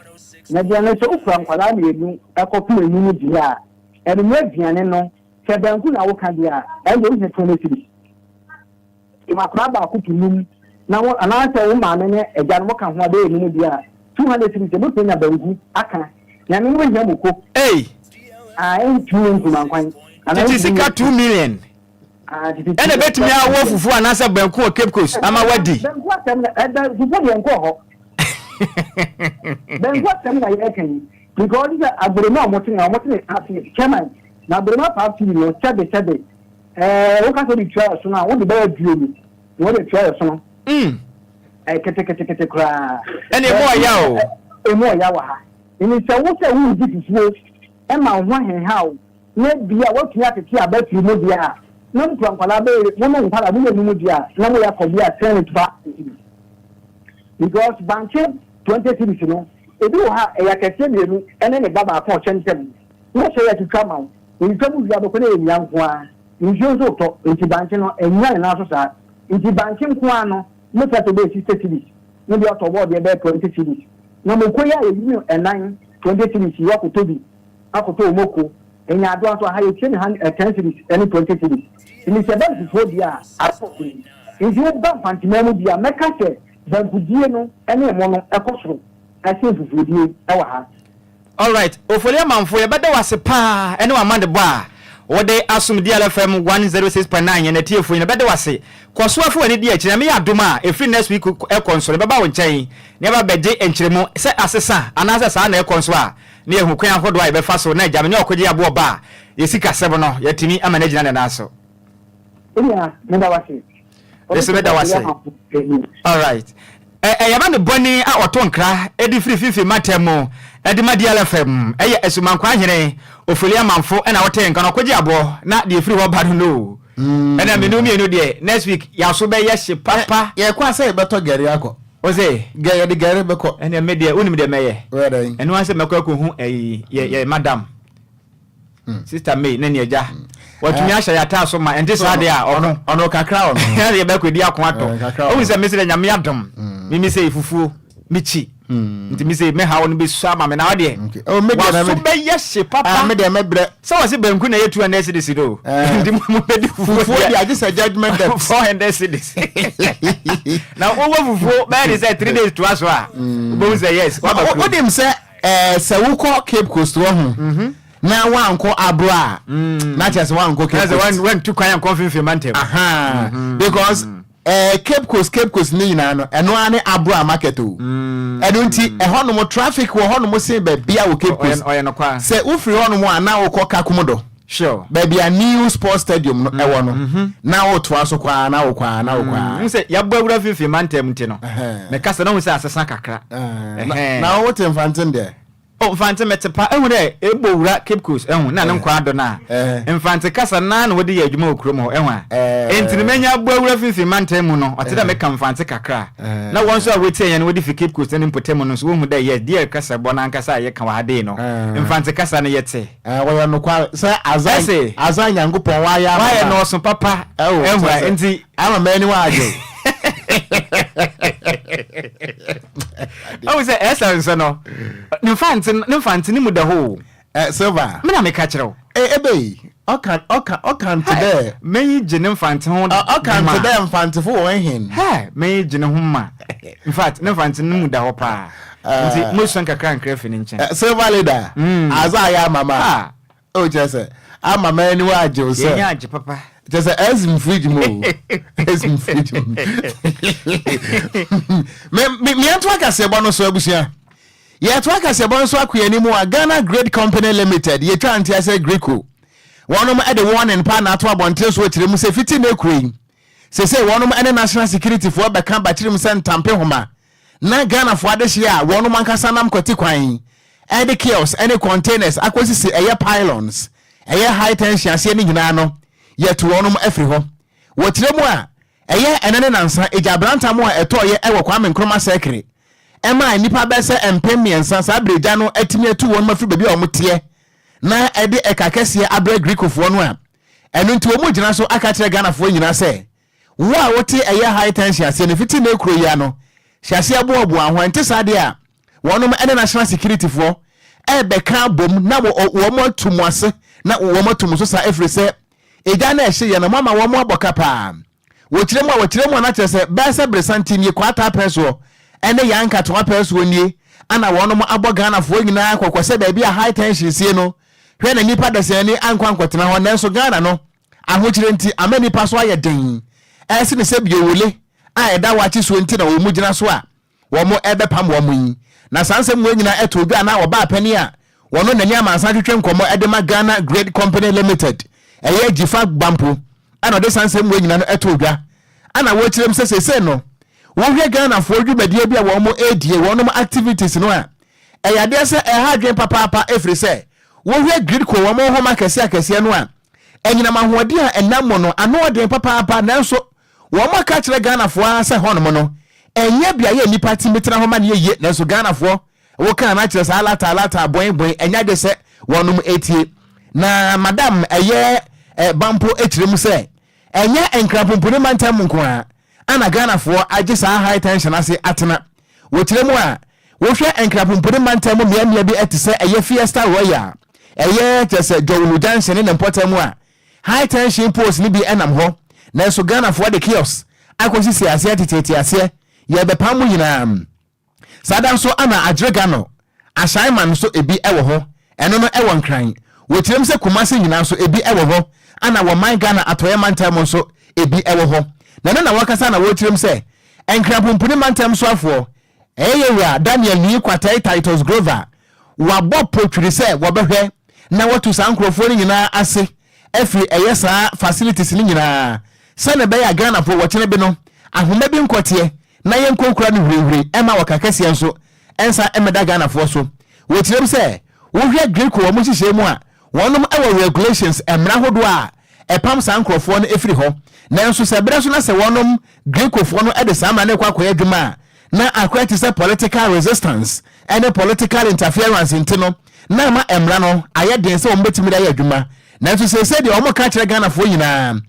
Na aduane sɛ wokura nkwadaa mmienu kɔpem anum deɛ a, anwummerɛ aduane no, sɛ banku na woka deɛ a, ɛndeɛ wohia 20 cedis. Sɛ akwadaa baako to num na wo anaasɛ wo maame ne agya no moka ho a bɛyɛ num deɛ a, 200 cedis deɛ mobɛtumi anya banku aka. Na ɛno no wohia moko. Ei! Ah, ɛntumi nyɛ nkurumankwan. Anaa Tete ɛntumi sika nyɛ 2 million. Ah, tete Ɛna ɛbɛtumi awɔ fufuo anaasɛ banku wɔ Cape Coast ama wadi. Banku asɛm na ɛbɛ fufuo deɛ nkɔɔ hɔ. Banku asɛm na yɛreka yi because sɛ aboroma a wɔtene a wɔtene ase chairman na aboroma five cedi no sɛbe sɛbe ɛɛ woka sɛ wode tua ɛsono a wode bɛyɛ aduonu na wode tua ɛsono. Mm. Ɛyɛ ketekete koraa. Ɛna emu ɔya o. Emu ɔya wɔ ha. Ɛni sɛ wo sɛ woredi fufuo ɛma wo ho ahenha wo. Na ebia woatumi atete aba afiri mu deɛ a, na mokura nkwadaa bɛyɛ, mo ne nkwadaa moyɛ num deɛ a, na moyɛ akɔ bi a ten to five cedis. Because bankye 20 cedis no, ebi wɔ ha a, ɛyɛ akɛseɛ mmienu ne ne ba baako a ɔhyɛ ntam. Na ɔhyɛ yɛ atwitwa ma wo. Yɛtwitwa mu wie a, wobɛkɔ na ɛyɛ nnua nko ara. Nsuo nso retɔ, nti bankye no, ɛnnya ne nan so saa. Nti bankye nko ara no, mobɛtumi atɔ bɛyɛ 60 cedis, na bi atɔ bɔɔdeɛ bɛyɛ 20 cedis. Na moko yi a yɛyi no ɛnan, 20 cedis yi, woakɔtɔ bi. Akɔtɔ moko, nyaadoa nso aha yɛtie no han eh, ten cedis ɛne 20 cedis. Nti sɛ ɛba no fufuo deɛ a, asɔ den. Nti woba Mfanteman mu deɛ a, mɛka sɛ bankudie no ɛne ɛmo no ɛkɔ soro ɛsen fufuodie ɛwɔ ha. Alright Ofori Amanfo yɛbɛda wo ase paa ɛne w'amanebɔ a wode asom DLFM 106.9 yɛn atiefo nyina bɛda wo ase. Kɔ so afa w'ani di akyiri Nyame yɛ adom a ɛfiri next week ɛkɔ nso no yɛbɛba wo nkyɛn na yɛaba abɛgye nkyerɛmu sɛ asesa anaasɛ saa na ɛkɔ nso a na yɛahu kwan ahodoɔ a yɛbɛfa so na agya me ne ɔkogye aboɔ ba a, yɛn sikasɛm no, yɛatumi ama no agyina ne nan so. Onua, meda wo ase. Me nso meda wo ase. Alright. Ɛyɛ ma ne bɔne a ɔto nkra de firi Fifi mantam mu de ma DLFM. Ɛyɛ Asumankwaa hene Ofoli Amanfo na wotee nka no ɔkogye aboɔ na deɛ ɛfiri hɔ ba no no. Ɛna mene wo mmienu deɛ next week yaso bɛyɛ hye papa. Yɛkɔ a sɛ yɛbɛtɔ gari akɔ. Ose. Gɛ yɛde gari bɛkɔ. Ɛnna me deɛ wonim deɛ mɛyɛ. Woyɛ dɛn? Ɛno ara sɛ mɛkɔ akɔhu ɛyi yɛ yɛ madam. Hmm. Sister May ne ne agya. Hmm. Watumi eh. ahyɛ yɛ ataa so ma ɛnte saa deɛ a ɔno. Ɔno kakra ɔno. Ɛna yɛbɛkɔ di ako atɔ. Eh, Wohu sɛ mesi dɛ Nyame adom. Hmm. Mimi sɛ fufuo mekyi. Hmm. Nti mese me haw no bɛsua ama me na wodeɛ oh, waso bɛyɛ hye papa. Ah, me deɛ mɛbrɛ. Sɛ wɔse banku na ɛyɛ 200 cedis do. Eh. Nti mo bɛdi fufuo deɛ. Agye sɛ judgement debt. 400 cedis. Na wowɔ fufuo bɛyɛ de sɛ 3 days toa so a. Hmm. Wobɛhu sɛ yes. Waba kurom. Wonim sɛ eh, sɛ wokɔ Cape Coast wɔ ho. Mhm. Na wankɔ abro a. Hmm. Na kyerɛ sɛ wankɔ Cape Coast. Wantu kwan ankɔ mfimfini mantam. Mhm. Because Eh Cape Coast Cape Coast ne nyinaa no ɛno ara ne Abroa market o. Ɛno nti ɛhɔnom traffic wɔ hɔnom sen baabia wɔ Cape Coast. Ɔyɛ nokwa. Sɛ wofiri hɔnom a na wokɔ Kakum do. Baabi a New Sports Stadium no ɛwɔ no, na wotoa so kɔ ara na wokɔ ara na wokɔ ara. Wohu sɛ yɛabɔ awura mfimfini mantam nti no, mekasa na wohu sɛ asesa kakra. Na wote Mfantsen deɛ? Oh, Mfantse metse pa. Ehu dɛ ebɔ wura Cape Coast, ehu, na no nkwa adɔ no a, Mfantse kasa no ara na wɔdze yɛ edwuma wɔ kurom hɔ, ehu a. Ntsi no menya abɔ awura finimfin mantam mu no, ɔtse dɛ meka Mfantse kakra a. Na hɔn so a wotsie hɛn wɔdze fi Cape Coast ne mpɔtamu no so wohu dɛ yes, DR kasa bɔ no ankasa a yɛka wɔ ha dei no, Mfantse kasa no yɛtse. Wɔyɛ nokwar sɛ adze a adze a Nyankopɔn ɔayɛ ama Ɔayɛ no ɔso papa, ehu a, ntsi. Ama m'enyiwa agye. Ɔhu sɛ ɛsɛ nso no, ne mfantse ne mfantse ne mu da hɔ o. Ɛ Silver. Me na meka kyerɛ wo. Ɛ ebe yi, ɔka ɔka ɔka nte dɛ. M'enyi gye ne mfantse ho ma. Ɔka nte dɛ mfantsefo wɔ hen. Hɛ, m'enyi gye ne ho ma. In fact, ne mfantse no mu da hɔ paa. Nti mosua nkakra nkra fi ne nkyɛn. Silver leader, adze a ayɛ ama ma. O kyerɛ sɛ ama m'aniwa agye wo sɛ. Yɛn agye papa. Kyerɛ sɛ ɛsi m fridge mu o. Ɛsi m fridge mu. Me me meɛnto akaseɛbɔ no so abusua. Yɛto akaseɛbɔ no so akɔ yɛn anim a Ghana Grid Company Limited yɛtwa ntea sɛ Grico. Wɔnom de warning paa na ato abɔnten so akyerɛ mu sɛ fiti na ekuro yi. Sese wɔnom ne national security foɔ bɛka bakyerɛ mu sɛ ntampe homa na Ghanafoɔ adehyeɛ a wɔnom ankasa nam kwati kwan de kiosks ne containers akɔsisi ɛyɛ pylons, ɛyɛ high tension aseɛ no nyinaa no, yɛatu wɔnom afiri hɔ. Wɔ tire mu a, ɛyɛ ɛnɛ ne nansa egya abrantam a ɛtɔeɛ wɔ Kwame Nkrumah Circle ɛmaa nnipa bɛyɛ sɛ 3000 saa berɛ gya no atumi atu wɔnom afiri baabi a wɔn teɛ na ɛde ɛka kɛseɛ abrɛ Grecofoɔ no a ɛno nti wɔn gyina so aka akyerɛ Ghanafoɔ nyinaa sɛ Wo a wote ɛyɛ high tension aseɛ no fiti nnɛ kuro yi ano hyɛ aseɛ boaboa ho ɛnte saa deɛ a wɔnom ɛne national security foɔ ɛbɛka abom na wɔn atu mo ase na wɔn atu mo so saa ɛfiri sɛ egya no ɛhye yɛ no mo ama wɔn abɔ ka paa wɔkyerɛ mu a wɔkyerɛ mu a na kyerɛ sɛ bɛyɛ sɛ beresanten nie kwaataa pɛn soɔ ɛne yan nkatoa pɛn soɔ nie ana wɔnom abɔ Ghanafoɔ nyinaa kɔkɔ sɛ baabi a high tension sie no hwɛ na nipa dasani ankɔ ankɔtena hɔ nanso Ghana no Ahokyere nti ama nnipa so ayɛ den sene sɛ biowole a ɛda wakye soɔ nti na wɔn gyina so a wɔrebɛpam wɔn yi. Na saa nsɛm wei nyinaa ɛtoo dwa na ɔbaa panin a wɔno nani amansan twetwe nkɔmmɔ de ma Ghana Grid Company Limited ɛyɛ Dzifa Gbampo ɛna ɔde saa nsɛm wei nyinaa no ɛtoo dwa ɛna wɔkyerɛ mu sɛ seesei no wohwɛ Ghanafoɔ dwumadie bi a wɔn ɛredie wɔnom activities no a ɛyɛ adeɛ sɛ ɛha adwene papaapa ɛfiri sɛ wohwɛ Gridco wɔn nhoma akɛseɛ akɛseɛ no a Anyinam ahoɔden a ɛnam mu no ano ɔden papaapa nanso wɔn aka akyerɛ Ghanafoɔ ara sɛ hɔnom no ɛnyɛ beaeɛ a nnipa tumi tena hɔ ma no yɛ yie nanso Ghanafoɔ wokaa no akyerɛ saa lataa lataa bɔn bɔn ɛnyɛ ade sɛ wɔnom ɛtie na madam ɛyɛ bampo ɛkyerɛ mu sɛ ɛnyɛ Nkranpomponi mantam nko ara ana Ghanafoɔ agye saa high tension ase atena wɔkyerɛ mu a Wohwɛ Nkrapomponi mantam mu mmeammea bi te sɛ ɛyɛ Fiesta Royal, ɛyɛ kyerɛ sɛ Jowulu Junction ne ne mpɔtam a, high tension poles no bi nam hɔ. Nanso Ghanafoɔ de kiosks akɔsisi aseɛ teteete aseɛ, yɛrebɛpam mo nyinaa. Saa da nso na Adjregano, Ashaiman nso ebi wɔ hɔ, ɛno no wɔ Nkran. Wɔkyerɛm sɛ Kumasi nyinaa nso ebi wɔ hɔ, ɛna wɔ man Ghana Atɔeɛ mantam mu nso ebi wɔ hɔ. Na ɛno na wɔkasa na wɔrekyerɛm sɛ Nkrapomponi mantam soafoɔ, Ɛyɛ yɛn wura Daniel Nii Quartey Titus Grover wabɔ potwiri sɛ wɔbɛhwɛ na wɔatu saa nkorɔfoɔ no nyinaa ase afiri ɛyɛ saa facilities no nyinaa sɛdeɛ ɛbɛyɛ a Ghanafoɔ wɔkyena bi no ahoma bi nkɔteɛ na yɛnkɔ nkura no hurihuri ɛma wɔka kɛseɛ nso ɛnsa mmɛda Ghanafoɔ so. Wɔkyerɛm sɛ wohwɛ Greco wɔn nhyehyɛɛ mu a wɔnom wɔ regulations mmara hodoɔ a ɛpam saa nkorɔfoɔ no firi hɔ nanso sɛ berɛ so na sɛ wɔnom Grecofoɔ no de saa mmara no rekɔ akɔyɛ adwuma a na akora te sɛ political resistance ne political interference nti no, na ama mmara no ayɛ den sɛ wɔbɛtumi de ayɛ adwuma. Nanso seesei deɛ wɔka kyerɛ Ghanafoɔ nyinaa,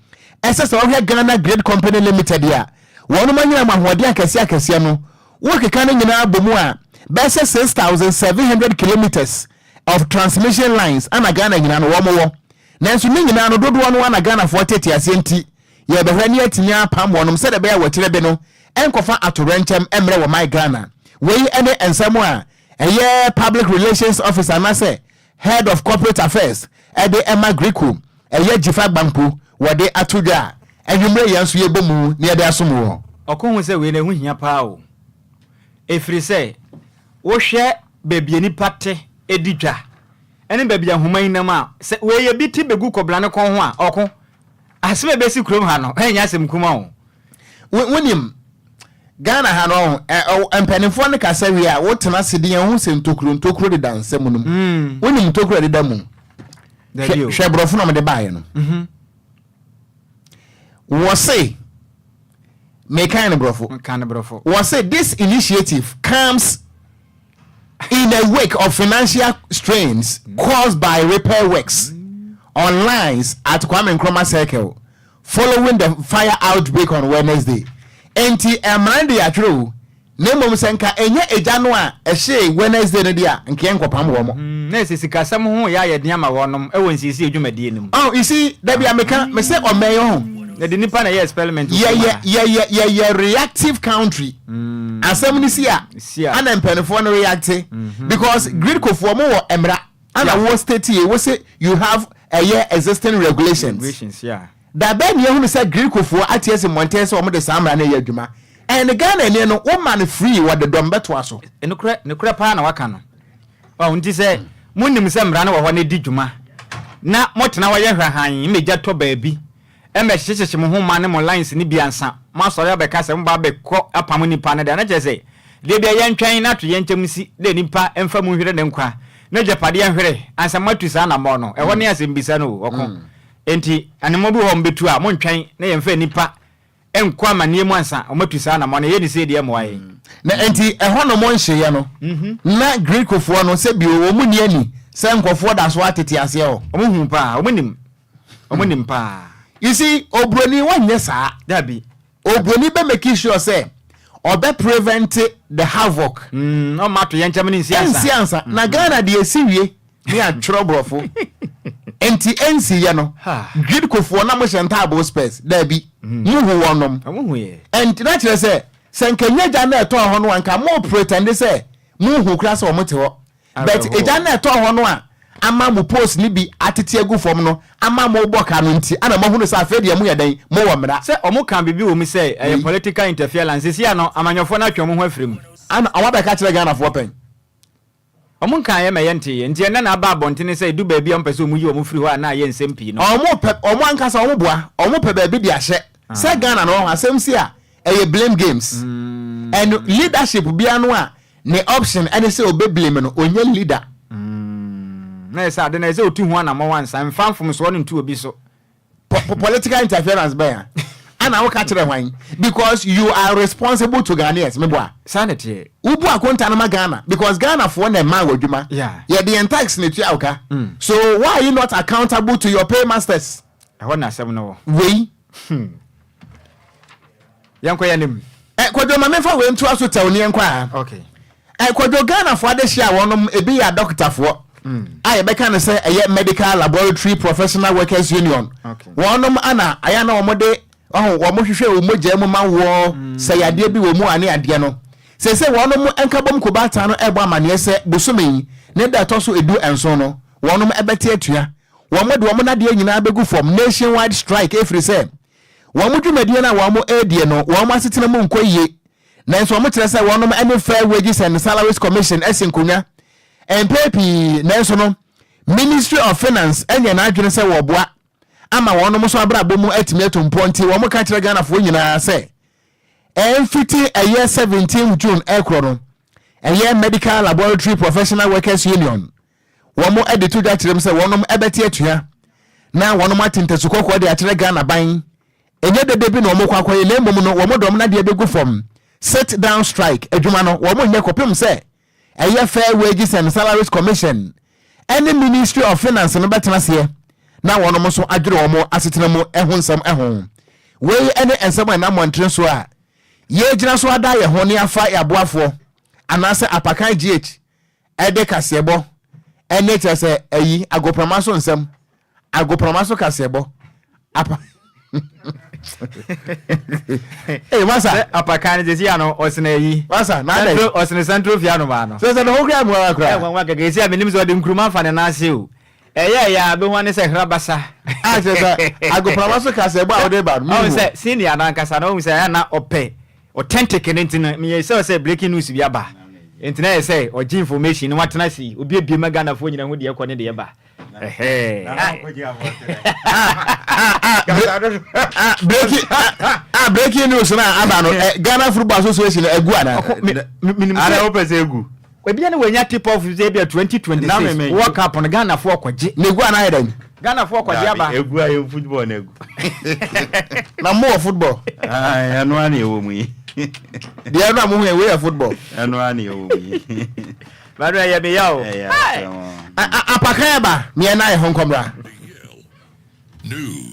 ɛsɛ sɛ wɔhwɛ Ghana Grid Company Limited a wɔnom anyinam ahoɔden akɛseɛ akɛseɛ no, wokeka no nyinaa bɔ mu a, bɛyɛ sɛ 6,700 kilometres of transmission lines ana Ghana nyinaa no wɔn wɔ. Nanso ne nyinaa no dodoɔ no ara na Ghanafoɔ tete aseɛ nti, yɛrebɛhwɛ ne yɛatumi apam wɔnom sɛdeɛ ɛbɛyɛ a wɔkyerɛ bi no nkɔfa atowerɛnkyɛm mmrɛ wɔ man Ghana. Wei ne nsɛm a ɛyɛ Public Relations Officer anaasɛ Head of Corporate Affairs de ma Greco, ɛyɛ Dzifa Gbampo wɔde ato dwa a anwummerɛ yɛn nso yɛbɔ mu na yɛde asom woɔ. Ɔko hu sɛ wei no ɛho hia paa o. Ɛfiri sɛ wohwɛ baabi a nnipa te di dwa. ne baabi a nhoma yi nam a, sɛ wei yɛ bi ti bɛgu kɔbena no kɔn ho a, ɔko. Asɛm a ɛbɛsi kurom ha no, ɛnyɛ asɛm kuma o. Wonim, Ghana ha no, mpanimfoɔ no kasa wie a, wotena ase de yɛn ho sɛ ntokuro ntokuro deda nsɛm no mu. Wonim ntokuro a ɛdeda mu? Hwɛ borɔfo na wɔde baeɛ no. Wɔse, mekan no borɔfo. Wɔse this initiative comes in the wake of financial strains caused by repair works on lines at Kwame Nkrumah Circle following the fire outbreak on Wednesday. Enti mmara no de yɛatwerɛ o, na mmom sɛ nka ɛnyɛ egya no a ɛhyee Wednesday no deɛ a, nka yɛnkɔpam wɔn. Na ɛsɛ sikasɛm ho yɛ ayɛ den ama wɔnom wɔ nsiesie dwumadie no mu. Oh, you see, dabi a meka, mese ɔmɛn yi ho. Yɛde nipa na ɛyɛ experiment wɔ kurom Yɛyɛ, ha. yɛyɛ, yɛyɛ reactive country. Asɛm no si a, Si a. ana mpanyinfoɔ no reacte. Because Gridcofoɔ mo wɔ mmara, ana Yeah. wo state yi, wo se you have ɛyɛ existing regulations. Regulations, yeah. Da bɛn na yɛhunu sɛ Gridcofoɔ ate asi mmɔnten sɛ wɔn de saa mmara no reyɛ adwuma? And Ghana ni no, wo ma no free, wɔde dɔm bɛtoa so. Nokorɛ, nokorɛ paa na waka no. Wahu? Nti sɛ monim sɛ mmara no wɔ hɔ na ɛdi dwuma, na motena hɔ yɛ hwahann ma gya tɔ baabi, ma ɛhyehyehyehye mo ho ma ne mo lines no bi ansa moasɔre abɛka sɛ moba abɛkɔ apam nnipa no de a, na kyerɛ sɛ deɛ bia yɛntwɛn na atoyerɛnkyɛm nsi na nnipa mfa mu nhwere ne nkwa, n'agyapadeɛ nhwere ansa moatu saa anammɔn no. Ɛhɔ ne asɛmmisa no o, ɔko. Enti anammɔn bi wɔ hɔ a mobɛtu a, montwɛn na yɛmfa nnipa nkɔ amaneɛ mu ansa wɔatu saa anammɔn no, ɛyɛ ne sei deɛ mmoa yɛn. Na enti ɛhɔnom nhyeeɛ no, na Greekfoɔ no, sɛ bio, wɔn nni ani sɛ nkurɔfoɔ da so ara tete aseɛ hɔ. Wɔn hu paa, wɔn nim, wɔn nim paa. You see, oburoni wɔnyɛ saa. Dabi. Oburoni bɛ make sure sɛ ɔbɛ prevent the havoc. Ɔmma atoyɛnkyɛm no nsi ansa. Ɛnsi ansa. Na Ghana deɛ ɛsi wie. Ne atwerɛ borɔfo nti ɛnsi yɛ no gridcofoɔ na mohyɛ ntaaboo spurs daabi mohu wɔn nom ɛnti na kyerɛ sɛ sɛ nka nyɛ gya na ɛtɔɔ hɔ no a nka mo pretend sɛ mohu kora sɛ wɔn te hɔ but egya na ɛtɔɔ hɔ no a ama mo post no bi atete agu fam no ama mo bɔ ka no nti ana moahunu sɛ afei deɛ moyɛ dɛn mowɔ mmara. Sɛ wɔn ka biribi wɔ mu sɛ ɛyɛ political interference seesei ano amanyɔfoɔ no atwe wɔn ho afiri mu. Ana wɔn abɛka kyerɛ Ghanafoɔ pɛn? Wɔn nkaeɛ ma yɛnteeɛ. Nti ɛnnɛ na aba abɔntene sɛ ɛdu baabi a wɔpɛ sɛ wɔyi wɔn firi hɔ a na ayɛ nsɛm pii no. Wɔn pɛ, wɔn ankasa wɔn boa, wɔn pɛ baabi de ahyɛ. Sɛ Ghana no wɔn asɛm si a, ɛyɛ blame games. And leadership biara no a ne option ɛne sɛ ɔbɛ blame no, ɔnyɛ leader. Na ɛsɛ ade no ɛsɛ sɛ ɔtu ho anammɔn ansa, mfa mfomsoɔ no nto obi so. Po political interference bɛn a ana woka kyerɛ hwan because you are responsible to Ghanaians meboa. Saa na ɛteɛ. Wobu akonta no ma Ghana because Ghanafoɔ na ɛmaa wɔ adwuma. Yeah. Yɛde yɛn tax na etua wo ka. So why are you not accountable to your paymasters? Ɛhɔ na asɛm no wɔ. Wei. Yɛnkɔ yɛn anim. Eh, Kwadwo ma memfa wei ntoa so tɛw ne yɛnkɔ a. Okay. Eh, Kwadwo Ghanafoɔ adehye a wɔnom ebi yɛ adɔkotafoɔ a yɛbɛka no sɛ ɛyɛ Medical Laboratory Professional Workers Union. Okay. Wɔnom ana ayɛ na wɔn de ɔho wɔn hwehwɛ wɔn mogya mu ma woɔ sɛ yadeɛ bi wɔ mu a ne adeɛ no. Seesei wɔnom nkabom kobaatan no ɛrebɔ amaneɛ sɛ bosome yi ne da ɛtɔ so 17 no wɔnom ɛbɛte atua. Wɔn de wɔn nadeɛ nyinaa bɛgu fam nationwide strike ɛfiri sɛ Wɔn dwumadie no a wɔn redie no, wɔn asetena mu nkɔ yie. Nanso wɔn kyerɛ sɛ wɔnom ne Fair Wages and Salaries Commission asi nkonnwa mpɛn pii. Nanso no, Ministry of Finance nyɛ n'adwene sɛ wɔboa ama wɔnom nso abrabɔ mu atumi atu mpɔ nti wɔn ka kyerɛ Ghanafoɔ nyinaa sɛ ɛmfiti ɛyɛ 17 June ɛkorɔ no, ɛyɛ Medical Laboratory Professional Workers Union Wɔn de to dwa kyerɛ mu sɛ wɔnom bɛte atua na wɔnom ate ntasu kɔkɔɔ de akyerɛ Ghana ban. Ɛnyɛ dede bi na wɔn kɔ akɔyɛ na mmom no wɔn de wɔn nadeɛ bɛgu fam. Sit down strike adwuma no wɔn nyɛ kɔpem sɛ ɛyɛ Fair Wages and Salaries Commission ɛne Ministry of Finance no bɛtena aseɛ na wɔnom nso adwene wɔn asetena mu ho nsɛm ho. Wei ne nsɛm a ɛnam mmɔntene so a yɛgyina so ada yɛn ho ne afa yɛn aboafoɔ anaasɛ Apakan GH ɛde kaseɛbɔ ɛne kyerɛ sɛ ayi agoprama so nsɛm agoprama so kaseɛbɔ apa ee masa sɛ apakan no sɛsi ano ɔsene ayi masa na adɛ ɔsene santro fia no maa no sɛ sɛ ne ho kura mu ara kura ɛnwanwa kɛkɛ esi a menim sɛ ɔde nkuruma fa ne nan ase o ɛyɛ ɛyɛ a bɛhu ane sɛ hra basa a kyerɛ sɛ agoprama so kaseɛbɔ a wode ba no ɔhu sɛ senior no ankasa no ɔhu sɛ ɛyɛ na ɔpɛ authentic no nti no meyɛ sɛ sɛ breaking news bi aba. Nti na yɛ sɛ ɔgye information na watena ase yi, obi abie ma Ghanafoɔ nyina hu deɛ ɛkɔ ne deɛ ɛba. Ɛhɛɛ. Ah, breaking ah, ah, breaking news na aba no eh, Ghana Football Association agu ana? Menim Ana sɛ wopɛ sɛ egu? ebia ne wanya tip off sɛ ebia 2026 World Cup no Ghanafoɔ kɔgye. Na egu ana ayɛ dɛn? Ghanafoɔ kɔgye aba. Egu ayɛ football na egu. Na mo wɔ football. Ah, ɛno ara na ɛwɔ mu yi. Deɛ ɛno a mo hu yɛ wei yɛ football. Ɛno ara na ɛwɔ mu yi. Bado ɛyɛ me ya o. Ɛyɛ asɛm o. Apakan ɛba meɛ na ɛho nkɔmmra. News.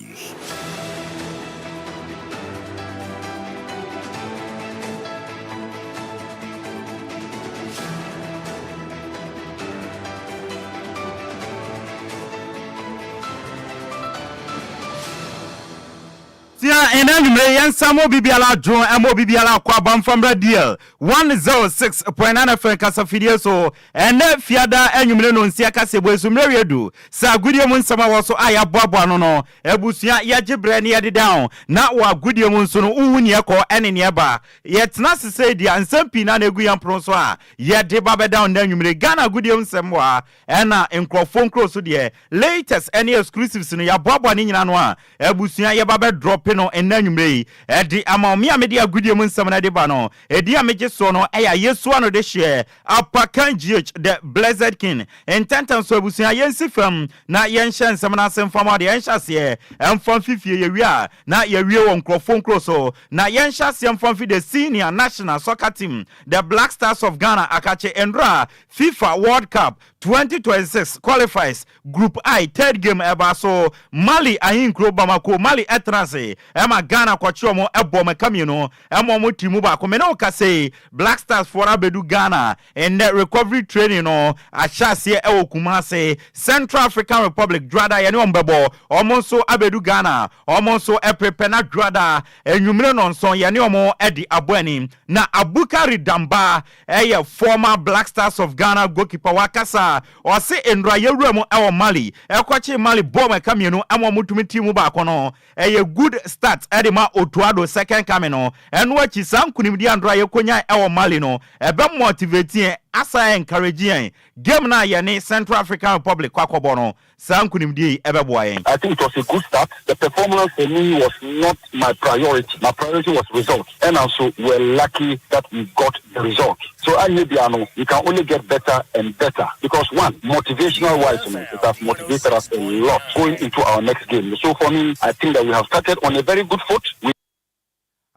Tia ɛnɛ anwummere yi yɛnsa ma obi biara adwo ɛma obi biara akɔ aba mfa mmra DL 106.9 FM kasafidie so ɛnɛ fiada anwummere no nsia kaseɛbɔ yi so mmerɛ wie du sɛ agodie mu nsɛm a wɔ so a yɛaboaboa ano no abusua yɛgye berɛ ne yɛde down na wɔ agodie mu nso no wohu neɛ ɛkɔ ɛne neɛ ɛba yɛtena ase sɛ di a nsɛm pii na na ɛgu yɛn pono so a yɛde ba bɛda nnɛ anwummere Ghana agodie mu nsɛm wɔ ha Ɛna nkurɔfoɔ nkuro so deɛ latest ɛne exclusives no yɛaboaboa ne nyina ano a abusua yɛba bɛ drɔpe no nnɛ anwummerɛ yi ɛde ama wo. Me a mede agodie mu nsɛm no ɛde ba no ɛdin a megye soɔ no ɛyɛ Ayesu ano de hyeɛ Apakan GH the Blessed King. Ntɛntɛm so abusua yɛnsi fam na yɛnhyɛ nsɛm no ase mfa ma wo deɛ yɛnhyɛ aseɛ mfa mfi fie yɛwie a na yɛawie wɔ nkurɔfoɔ nkuro so na yɛnhyɛ aseɛ mfa mfi the senior national soccer team the Black Stars of Ghana akakye ndora Fifa World Cup 2026 Qualifiers Group I third game ɛbaa so, Mali ahenkuro Bamako, Mali tena ase ma Ghana kɔkye wɔn bɔ wɔn ɛka mmienu ma wɔn ti mu baako. Me ne wo kasa yi, Black Stars foɔ no abɛdu Ghana nnɛ, recovery training no ahyɛ aseɛ wɔ Kumasi, Central African Republic, Dwoada yɛne wɔn bɛbɔ, wɔn nso abɛdu Ghana, wɔn nso prepare na Dwoada anwummere nnɔnson yɛne wɔn adi abɔ ani. Na Abukari Damba Ɛyɛ former Black Stars of Ghana goalkeeper wakasa a ɔse nnora yɛwura mu wɔ Mali ɛkɔkyee Mali bɔɔl ɛka mmienu ɛma ɔmo tumi tii mu baako no ɛyɛ good start ɛde ma Otto Addo second coming no ɛno akyi saa nkunimdie a nnora yɛkɔnyae ɛwɔ Mali no ɛbɛ motivate yɛn asan encourage yɛn game no a yɛne Central African Republic kɔ akɔbɔ no Saa nkonimdie yi bɛboa yɛn. I think it was a good start, the performance for me was not my priority, my priority was result ɛna nso we're lucky that we got the result so anyɛ biara no we can only get better and better because one motivational wise no it has motivated us a lot going into our next game so for me I think that we have started on a very good foot we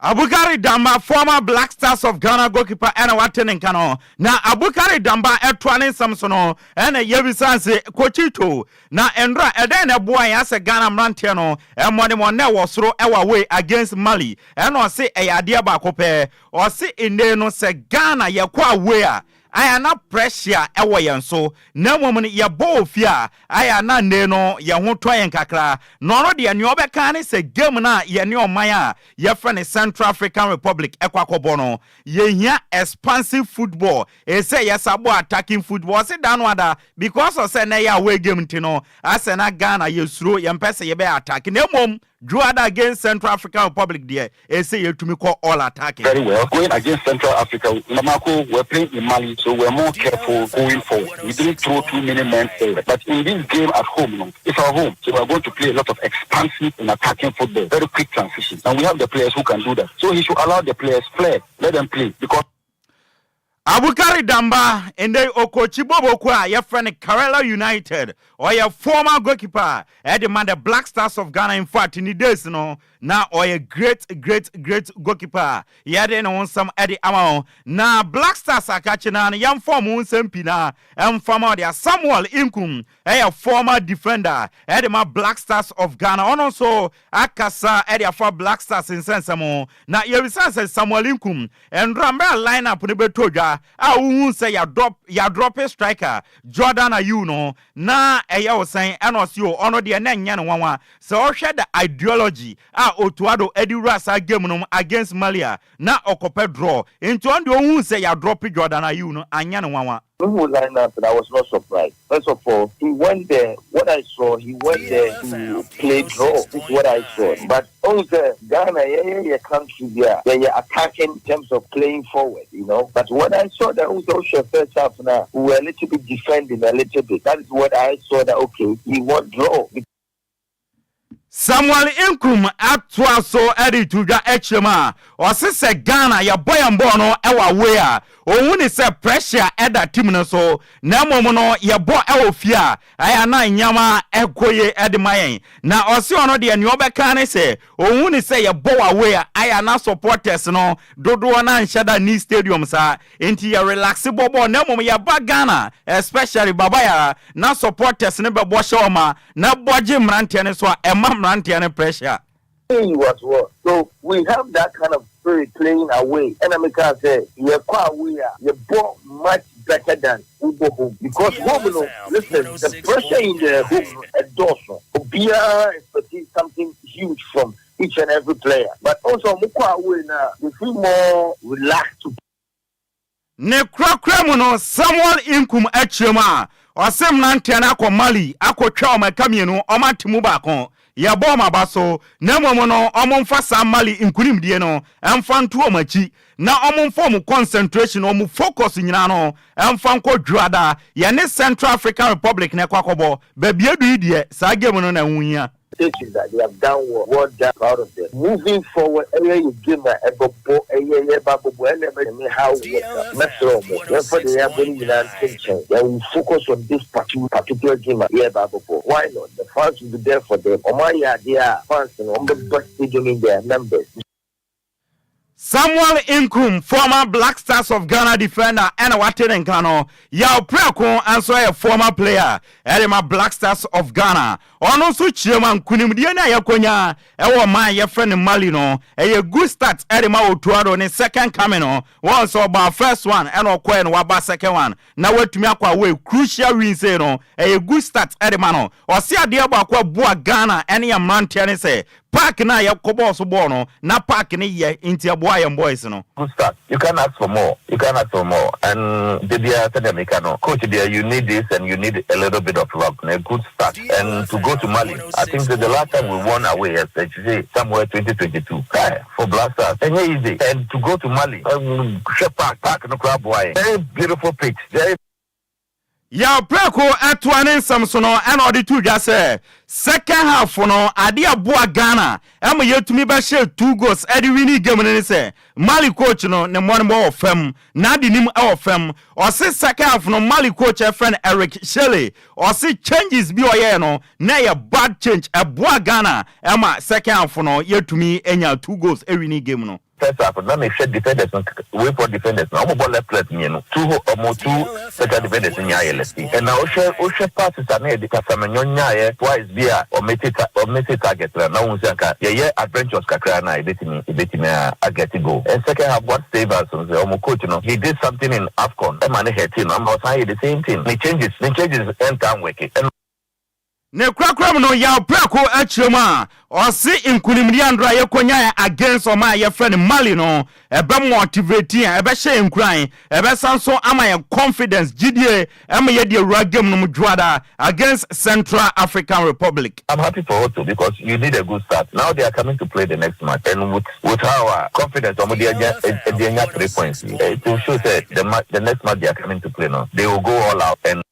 Abukari Damba, former Black Stars of Ghana goalkeeper ɛna wate ne nka no. Na Abukari Damba ɛtoa ne nsɛm so no ɛna yɛbisa nse Coachito na ndora ɛdɛn na ɛboa yɛn asɛ Ghana mmeranteɛ no mmɔdemmɔ na ɛwɔ soro ɛwɔ away against Mali ɛna ɔse ɛyɛ adeɛ baako pɛ ɔse nnei no sɛ Ghana yɛkɔ away a Ayɛ a na pressure wɔ yɛn so, na mmom no yɛbɔ wɔ fie a, ayɛ a na nnei no yɛn ho tɔ yɛn kakra. Na ɔno deɛ nea ɔbɛka ara ne sɛ game no a yɛne ɔman a yɛfrɛ no Central African Republic kɔ akɔbɔ no, yɛhia expansive football, ɛsɛ sɛ yɛsa bɔ attacking football. Ɔse da no ada, because of sɛ na ɛyɛ away game nti no, asɛ na Ghana yɛsuro, yɛmpɛ sɛ yɛbɛyɛ attack, na mmom Dwoada against Central African Republic deɛ ɛsɛ yɛtumi kɔ all attacking. Very well going against Central Africa Bamako we're playing in Mali so we're more careful going forward we didn't throw too many men forward but in this game at home no it's our home so we're going to play a lot of expansive and attacking football very quick transition and we have the players who can do that so he should allow the players flair let them play because. Abukari Damba, ndɛ yi Okochi Boboku a yɛfrɛ no Karela United, ɔyɛ former goalkeeper de ma the Black Stars of Ghana, in fact ne days no na ɔyɛ great great great goalkeeper a yɛde ne ho nsɛm de ama wo. Na Black Stars akakye no ara no yɛmfa wɔn ho nsɛm pii na ɛmfa ma ɔde a Samuel Inkum yɛ former defender de ma Black Stars of Ghana, ɔno nso akasa de afa Black Stars nsɛnsɛm ho. Na yɛbisa sɛ Samuel Inkum Ndora mbrɛ a line up no bɛtɔ dwa a wohun sɛ yɛadrɔpe striker Jordan Ayew no, na ɛyɛ wo sɛn? Ɛna ɔse oh ɔno deɛ na ɛnyɛ no nwanwa sɛ ɔhwɛ the ideology a Otto Addo de wura saa game no mu against Mali a, na ɔkɔpɛ draw. Nti ɔno deɛ ohun sɛ yɛadrɔpe Jordan Ayew no anyɛ no nwanwa. Who line up, and I was not surprised. First of all, he went there. What I saw, he went there to play draw. This is what I saw. But also, Ghana, yeah, country there, they are attacking in terms of playing forward. But what I saw that was also first half now, we were a little bit defending a little bit. That is what I saw, that okay, he won't draw. Samuel Inkum atoa so de to dwa akyerɛ mu a ɔse sɛ Ghana yɛbɔ yɛn bɔɔl no wɔ away a, ɔhu ne sɛ pressure ɛda team no so, na mmom no yɛbɔ ɛwɔ fie a, ɛyɛ na nneɛma ɛkɔ yie de ma yɛn. Na ɔse ɔno deɛ, nea ɔbɛka ne sɛ ɔhu ne sɛ yɛbɔ wɔ away a, ayɛ na supporters no dodoɔ na nhyɛ da ni stadium saa, nti yɛ relax bɔ bɔɔl, na mmom yɛba Ghana, especially Baba Yara, na supporters no bɛbɔ hyɛ wɔn a na bɔ gye mmeranteɛ no so a, ɛma mmeranteɛ no pressure. He was what? So we have that kind of spirit playing away. And I can say, you away, you bought much better than we go home. Because home, listen, the pressure in the home, ɛdɔɔso. Obiara expecting something huge from each and every player. But also, mokɔ away now, they feel more relaxed to Ne korakora mu no, Samuel Inkum akyerɛ mu a ɔse mmeranteɛ no akɔ Mali akɔtwa ɔmo ɛka mmienu, ɔmo ate mu baako, yɛbɔ ɔmo aba so, na mmom no ɔmo mfa saa Mali nkunimdie no ɛmfa nto ɔmo akyi, na ɔmo mfa ɔmo concentration, ɔmo focus nyinaa no ɛmfa nkɔ Dwoada yɛne Central African Republic na ɛkɔ akɔbɔ. Baabi edu yi deɛ, saa game no na ɛho hia. Stations that they have done well, well done, proud of them. Moving forward, ɛyɛ yɛ game a ɛbɛbɔ, ɛyɛ yɛ ba bɔbɔ, ɛna ɛbɛ mi how mɛsrɛ ɔmo yɛmfa de yɛabɔ no nyinaa nto nkyɛn. Then we focus on this particular game a yɛ ba bɔbɔ. Why not? The fans will be there for them. Ɔmo ayɛ adeɛ a fans no ɔmo bɛba stadium in their numbers. Samuel Inkum, former Black Stars of Ghana defender, ɛna wate ne nka no. Yaw Prɛko nso yɛ former player ɛde ma Black Stars of Ghana. Ɔno nso kyerɛ mu a nkonimdie no a yɛkɔnya ɛwɔ man yɛfrɛ no Mali no, ɛyɛ good start ɛde ma Otto Addo ne second coming no. Wɔn nso ɔbaa first one ɛna ɔkɔɛ no, waba second one na watumi akɔ away crucial win sei no, ɛyɛ good start ɛde ma no. Ɔsi adeɛ baako ɛboa Ghana ɛne yɛ mmeranteɛ ne sɛ park na yɛkɔ bɔɔl so bɔɔl no na park ne yɛ, nti ɛboa yɛn boys no. Good start. You can ask for more. You can ask for more. And Debia said, no, coach, there you need this and you need a little bit of luck. A good start. And to go to Mali, I think that the last time we won away, as you say, somewhere 2022. Hey, for Black Stars. And easy. And to go to Mali, park, park, no crab boy. Very beautiful pitch. Very Yaw Prɛko ɛtoa ne nsɛm so no, ɛna ɔde to dwa sɛ second half no, adeɛ aboa Ghana ɛma yɛtumi bɛhyɛ two goals ɛde win game no ne sɛ Mali coach no ne mmɔnebɔ wɔ fam na ade nim ɛwɔ fam. Ɔse second half no, Mali coach ɛfrɛ no Eric Chelle, ɔse changes bi ɔyɛɛ no na ɛyɛ bad change. Ɛboa Ghana ɛma second half no yɛtumi anya two goals ɛwin game no. First half na mehwɛ defenders no, way for defenders na ɔmo bɔ left left mmienu, two ɔmo two central defenders nyinaa yɛ left, ɛna wohwɛ passes a na yɛde Kasamanyɔ nyaayɛ twice bi a ɔmete target na ohun sɛ nka yɛyɛ adventures kakra na ebetumi a get goal. And second half, what save us no sɛ ɔmo coach no, he did something in AFCON ɛma ne hurt no, ama ɔsan yɛ the same thing, ne changes ɛnta nwɛke ɛna. Ne korakora mu no, Yaw Prɛko akyerɛ mu a ɔse nkonimdi andoro a yɛkɔnyaɛ against ɔma a yɛfrɛ no Mali no, ɛbɛ motivate a ɛbɛhyɛ yɛn nkuran, ɛbɛsan so ama yɛn confidence, gyidie, ɛma yɛde awura game no mu Dwoada against Central African Republic. I'm happy for Otto because you need a good start. Now they are coming to play the next match, and with our confidence, ɔmo de anya 3 points. It will show that the next match they are coming to play now, they will go all out and.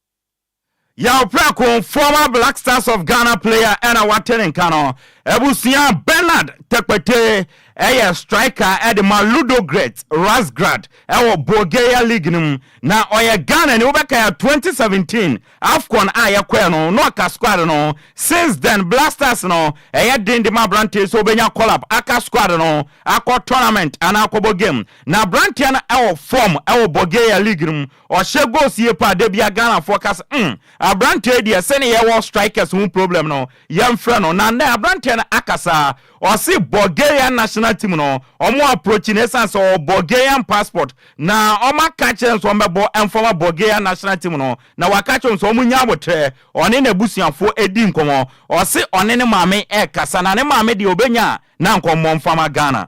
Yaw Prɛko, former Black Stars of Ghana player, ɛna wate ne nka no. Abusua, Bernard Tekpetey ɛyɛ striker ɛde ma Ludogorets Razgrad ɛwɔ Bulgaria league no mu, na ɔyɛ Ghana ne. Wobɛka yɛ 2017 AFCON a yɛkɔɛ no na ɔka squad no. Since then, Black Stars no ɛyɛ den de ma aberanteɛ sɛ wobɛnya call-up aka squad no akɔ tournament anaa akɔbɔ game, na aberanteɛ no ɛwɔ form ɛwɔ Bulgaria league no mu. Ɔhyɛ goals yie pa da bia. Ghanafoɔ ka sɛ aberanteɛ deɛ, sɛne yɛwɔ strikers ho problem no, yɛmfrɛ no. Na nnɛ aberanteɛ no akasa, ɔse Bulgaria national team no ɔmo approach no ɛsiane sɛ ɔwɔ Bulgarian passport, na ɔmo aka kyerɛ nso ɔmbɛbɔ ɛmfɔma Bulgaria national team no, na waka kyerɛ nso ɔmo nya abotrɛ, ɔne n'abusuafoɔ edi nkɔmɔ. Ɔse ɔne ne maame ɛɛkasa, na ne maame deɛ, ɔbɛnya na nkɔmmɔ mfama Ghana.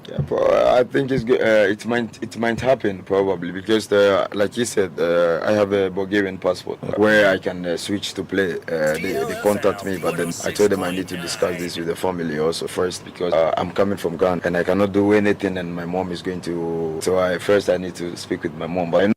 Yeah, I think it's good. It might happen probably because like you said, I have a Bulgarian passport where I can switch to play. They contact me, but then I told them I need to discuss this with the family also first because I'm coming from Ghana and I cannot do anything, and my mom is going to. So I first I need to speak with my mom. But I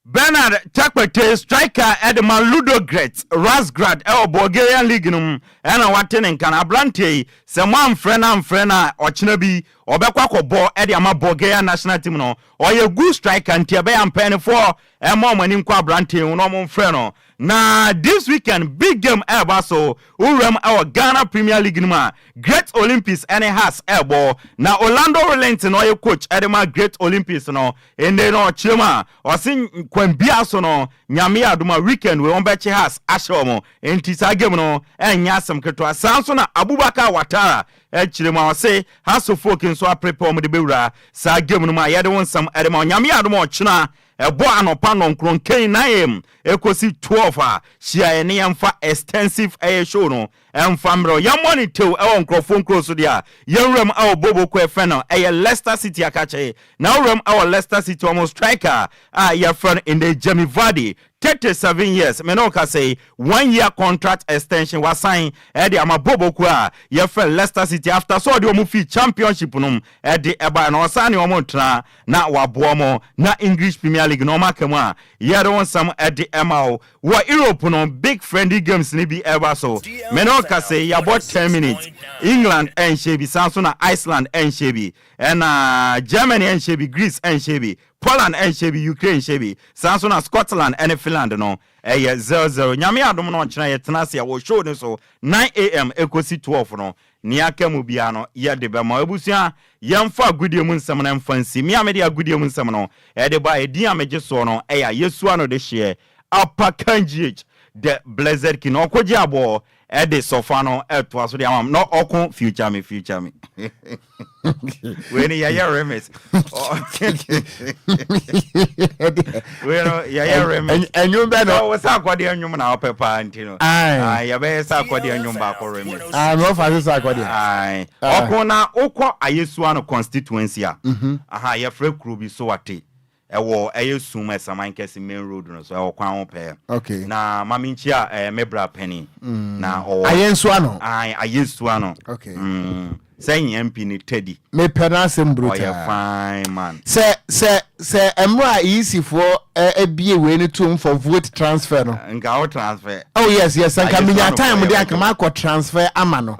Bernard Tekpetey, striker ɛde ma Ludogorets Razgrad ɛwɔ Bulgarian League no mu, ɛna wate ne nka no. Aberanteɛ yi, sɛ mo amfrɛ no amfrɛ no a, ɔkyena bi ɔbɛkɔ akɔbɔ ɛde ama Bulgarian national team no. Ɔyɛ good striker, nti ɛbɛyɛ mpanyinfoɔ ɛma ɔmo ani nkɔ aberanteɛ ho na ɔmo mfrɛ no. Na this weekend big game ɛɛba so. Wuram ɛwɔ Ghana Premier League no mu a, Great Olympics ɛne Hearts ɛɛbɔ, na Orlando Wellington na ɔyɛ coach ɛde ma Great Olympics no. Ɛnde no ɔkyerɛ mu a, ɔse kwan bia so no, Nyame yɛ adom a, weekend wei wɔn bɛkye Hearts ahyɛ wɔn, nti saa game no ɛnyɛ asɛm ketewa. Saa nso na Abubakar Watara ɛkyerɛ mu a, ɔse Hearts of Oak nso aprepare wɔn de bɛwura saa game no mu a yɛde wɔn nsɛm ɛde ma. Nyame yɛ adom a, ɔkyena ɛbɔ anɔpa nɔnkron kɛn 9 am ekosi 12 a, hyia yɛ ne yɛmfa extensive ɛyɛ show no ɛmfa mmerɛ. Yɛmmɔ ne tew ɛwɔ nkurɔfoɔ nkuro so deɛ a, yɛnwuram ɛwɔ boboko ɛfɛ no ɛyɛ Leicester City akakyɛ. Na wuram ɛwɔ Leicester City, ɔmo striker a yɛfrɛ no ɛnɛ Jamie Vardy, 37 years, mene wo ka sɛ one year contract extension wasan ɛde ama boboko a yɛfrɛ Leicester City after sɛ ɔde ɔmo fi Championship no ɛde ɛba na ɔsan ne ɔmo ntena na waboa mo na English Premier League na ɔmo aka mu a yɛde wo nsɛm ɛde ɛma wo. Wɔ Europe no, big friendly games ni bi ɛba so. Mene wo ka sɛ yɛabɔ 10 minutes, England ɛnhyɛ bi, san so na Iceland ɛnhyɛ bi, ɛna Germany ɛnhyɛ bi, Greece ɛnhyɛ bi, Poland ɛnhyɛ bi, Ukraine nhyɛ bi, saa nso na Scotland ɛne Finland no ɛyɛ 0-0. Nyame adom no, ɔkyena yɛtena ase a wɔ show no so 9 am ɛkɔsi 12 no, nea aka mu biara no yɛde bɛma abusua. Yɛmfa agodie mu nsɛm no mfa nsi. Me a mede agodie mu nsɛm no ɛde ba, ɛdin a megye soɔ no ɛyɛ a yɛsua no de hyeɛ Apakan GH, the blessed king. Ɔkɔgye aboɔ ɛde sɔfa no ɛtoa so de ama na ɔko future me, future me. Wei ni yɛyɛ remix, wei no yɛyɛ remix. Ɛnwom bɛ no. Wɔ sɛ akɔdeɛ nnwom na wopɛ paa, nti no yɛbɛyɛ sɛ akɔdeɛ nnwom baako remix. Mɛwofa se sɛ akɔdeɛ. Ɔko na wokɔ Ayesua no constituency a, aha yɛfrɛ kuro bi so wate ɛwɔ ɛyɛ Sum Ɛsaman Kɛse main road no so, ɛwɔ kwan ho pɛɛ. Na maame nkyia ɛɛ me bra panyin na ɔwɔ Ayɛ nso ano. Ayesua no. Sɛ MP ne Teddy. Mepɛ n'asɛm brutal. Ɔyɛ fine man. Sɛ mmerɛ a EC foɔ ebie wei no tum for vote transfer no. Nka wo transfer. Oh yes, nka minya time de anka ma akɔ transfer ama no.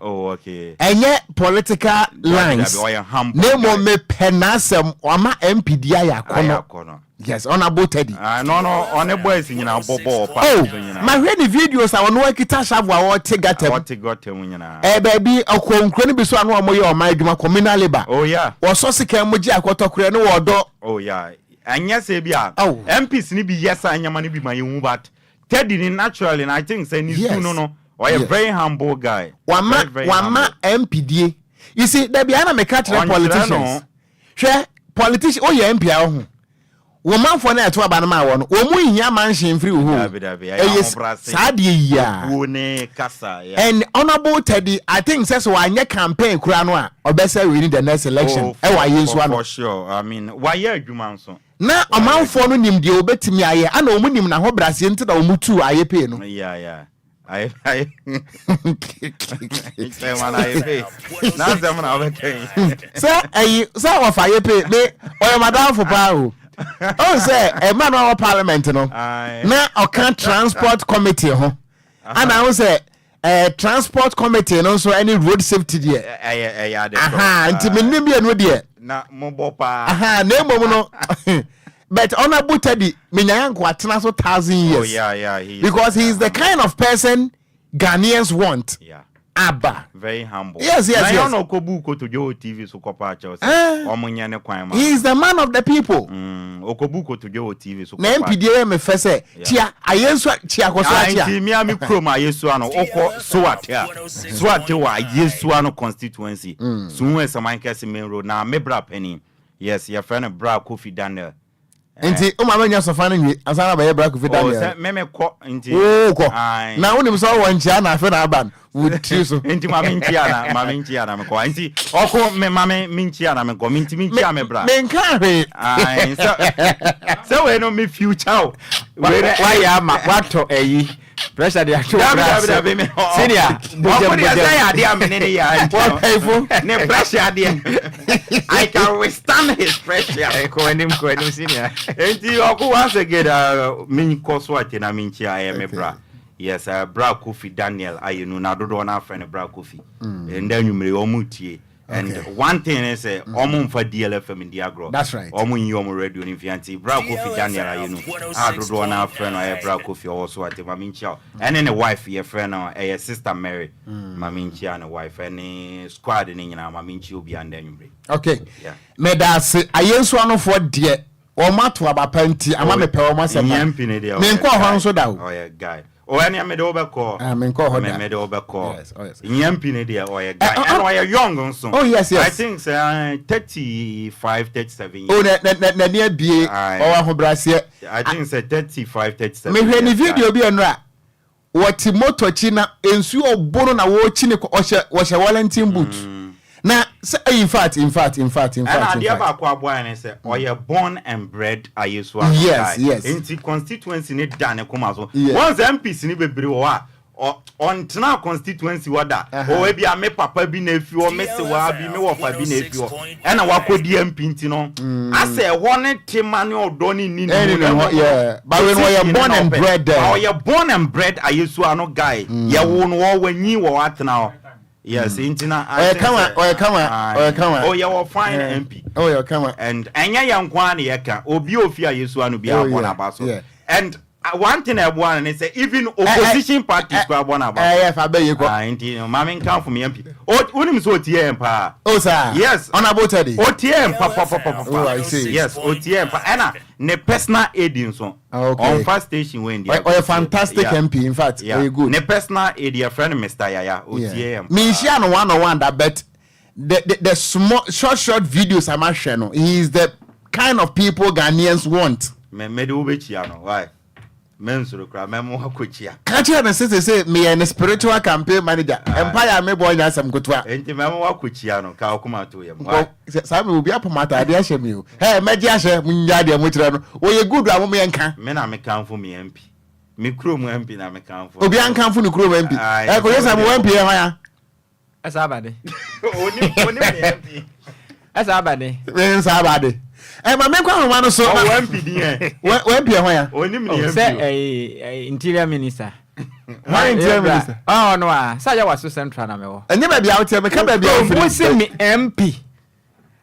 Ɛnyɛ political lines. Ɔyɛ humble. Na emo mepɛ n'asɛm, wama MP di ayɛ akɔnɔ. Yes, Honourable Teddy. Ah, no, ɔne boys nyinaa bɔ bɔɔl pa. Oh, mahwɛ ne videos a ɔno akita shovel a ɔte gutter mu. Ɔte gutter mu nyinaa. Baabi ɔkɔ nkuro no bi so a no ɔmo yɛ ɔman adwuma, communal labour. Wɔsɔ sika mu gye akɔtɔkorɛ ne wɔdɔ. Oh yeah, ɛnyɛ sɛ bi a MPs ni bi yɛ saa nyɛma no bi ma yɛn hu, but Teddy ni naturally na I think sɛ ne su no, ɔyɛ very humble guy. Wama wama MP die. You see, dabi ana meka kyerɛ politicians. Hwɛ, politician oyɛ MP a, ɔho wɔn manfoɔ no a ɛto aba no ma wɔ no, wɔn mu nhia mansion mfiri wo hɔ. Ɛyɛ saa deɛ yi a, and Honourable Teddy, I think sɛ wanyɛ campaign kura no a, ɔbɛsɛ win the next election. Ɛwɔ ayɛ nso ano. For sure, I mean, wayɛ adwuma nso. Na ɔmanfoɔ no nim deɛ wɔbɛtumi ayɛ, ana wɔn nim n'ahobrɛaseɛ nti na wɔn tu ayɛ pay no. Yeah. Ayɛ ayɛ chairman ayɛ pay n'asɛm na ɔbɛka yi. Sɛ ɛyi sɛ wɔfa ayɛ pay me, ɔyɛ madamfo paa o. Ɔn sɛ ɛma no ɔwɔ parliament no na ɔka transport committee ho, ana ahun sɛ transport committee no nso ɛne road safety deɛ. Ɛyɛ ade. Aha nti mi nim mmienu deɛ. Na mo bɔ paa. Aha, na emom no, but Honourable Teddy, minyaya nko atena so thousand years. Oh yeah, he is, because he is the kind of person Ghanaians want. Aba. Very humble. Yes. Na yɛn na ɔkɔ kotodwe wɔ TV so kɔpa akyɛw sɛ ɔmo nyɛ ne kwan ma. He is the man of the people. Ɔkɔbu kotodwe wɔ TV so. Na MP deɛ yɛ me fɛ sɛ tia ayɛ nso tia kɔ so akyia. Nti mia mi kurom Ayesua no, ɔkɔ Soate a, Soate wɔ Ayesua no constituency. Suhun Ɛsɛman Kɛse main road na me bra panyin. Yes, yɛfrɛ no Bra Kofi Daniel. Nti o maame nya sɔfa no nwie ansa na bɛyɛ Bra Kofi Daniel. O sɛ mɛmɛ kɔ nti. Oo kɔ na wonim sɛ ɔwɔ nkyia na afei na aba no. Wo tiri so. Nti ma me nkyia na ma me nkyia na mekɔ. Nti ɔko me ma me me nkyia na mekɔ. Me nti me nkyia me bra. Me nka hwee. Ayi sɛ sɛ wei no me future o. Wei no wayɛ ama watɔ ayi pressure de ato bra so. Senior bojam bojam. Ɔko deɛ sɛ yɛ adeɛ a me ne ne yɛ nti no ne pressure adeɛ I can withstand his pressure. Kɔ anim kɔ anim senior. Nti ɔko once again uh, me nkɔ so ate na me nkyia ɛyɛ me bra. Yes eh bra Kofi Daniel Ayenu na dodoɔ no ara frɛ no bra Kofi. Ndɛ anwummere yi wɔn retie and one thing ne sɛ wɔn mfa DLFM ndi agorɔ. That's right. Wɔn nyi wɔn radio no mfia nti bra Kofi Daniel Ayenu a dodoɔ no ara frɛ no ɛyɛ bra Kofi ɔwɔ so ate ma menkyia wo. Ɛne ne wife yɛfrɛ no ɛyɛ sister Mary ma menkyia ne wife ɛne squad no nyinaa ma menkyia obiara ndɛ anwummere yi. Okay. Yeah. Meda ase. Ayensu anofoɔ deɛ Wɔn ato aba pa nti ama mepɛ wɔn asɛm pa. Nyampi ne deɛ Menkɔɔ hɔ nso da o. Ɔyɛ guy. O ɛnea mede wo bɛkɔ. Ah, menkɔɔ hɔ da. Mede wo bɛkɔ. Yes, oh yes. Nyampi ne deɛ ɔyɛ guy. Eh, oh, Ɛna ɔyɛ young nso. Oh yes, yes. I think sɛ 35, 37 years. Oh, na na na n'ani abie. Ɔwɔ ahobrɛaseɛ. I think sɛ 35, 37 Mehwɛ ne video bi ɛnora. Wɔte motor akyi na nsuo ɔbo no na wɔrekyi ne kɔ ɔhyɛ wɔhyɛ Wellington boot mm. na sɛ eh, in fact in fact in fact in fact. Ɛna adeɛ baako aboa yɛn ne sɛ ɔyɛ born and bred Ayesu Yes yes. Nti constituency ne da ne koma so. Wɔn sɛ MPs ne bebree wɔ hɔ a ɔntena constituency hɔ da. Ɔwɔ ebi a me papa bi na efi hɔ, me sewaa bi, me wɔfa bi na efi hɔ. Ɛna wakɔdi MP nti no, mm. asɛ ɛhɔ ne tema ne ɔdɔ ne nni ne mu na ɛhɔ yeah. But when ɔyɛ born and bred there. Ɔyɛ born and bred Ayesu ano guy. Mm. Yɛwo no wɔ wanyi wɔ atena hɔ. Yes, mm. nti na ɔyɛ kama, ɔyɛ kama, ɔyɛ kama. Oh, yɛwɔ fine MP. Oh, yɛ kama. And ɛnyɛ yɛn nko ara na yɛka. Obi ofi Ayesu ano bi abɔ n'aba so. And one thing ɛboa no ne sɛ even opposition parties kora bɔ n'aba. Ɛyɛ fa bɛyɛ kɔ. Ah, nti maame nkanfo mi MP. Wonim sɛ otie yɛn paa. O saa. Yes. Honourable Teddy. Otie yɛn papapapapa. Oh, I see. Yes, otie yɛn pa. Ɛna ne personal aid nso. Ah, okay. Ɔnfa station wei ndi. Ɔyɛ fantastic MP in fact. Yeah. Ɔyɛ good. Ne personal aid yɛfrɛ no Mr. Yaya. Otie yɛn paa. Menhyia no one on one da but the the the small short short videos a mahwɛ no he is the kind of people Ghanaians want. Me mede wo bɛkyia no why mensuro koraa mɛmo akɔkyia. Ka kyerɛ no sɛ sese meyɛ ne spiritual campaign manager mpaeɛ a mebɔ nyɛ asɛm ketewa. Enti mɛmo akɔkyia no ka ɔkoma to yam why. Saa me obi apam ataade ahyɛ me o hɛ mɛgye ahyɛ mo nya deɛ mokyerɛ no wɔyɛ good a mom yɛnka. Me na mekamfo me MP me kurom MP na mekamfo. Obiara nkamfo ne kurom MP ɛkɔyɛ sɛ mo MP yɛ hwan a. Ɛsa aba de. Onim onim ne MP. Ɛsa aba de. Nsa aba de. Ɛ ma menkɔ ahoma no so. Ɔwɔ MP din ɛ. Wɔ MP ɛhɔ ya. Onim ne MP. Sɛ ɛyi interior minister. Wɔn interior minister. Ɔɔ no a sɛ ayɛ waso central na mɛwɔ. Ɛnyɛ baabi a woteɛ meka baabi a wofiri. Wo se me MP.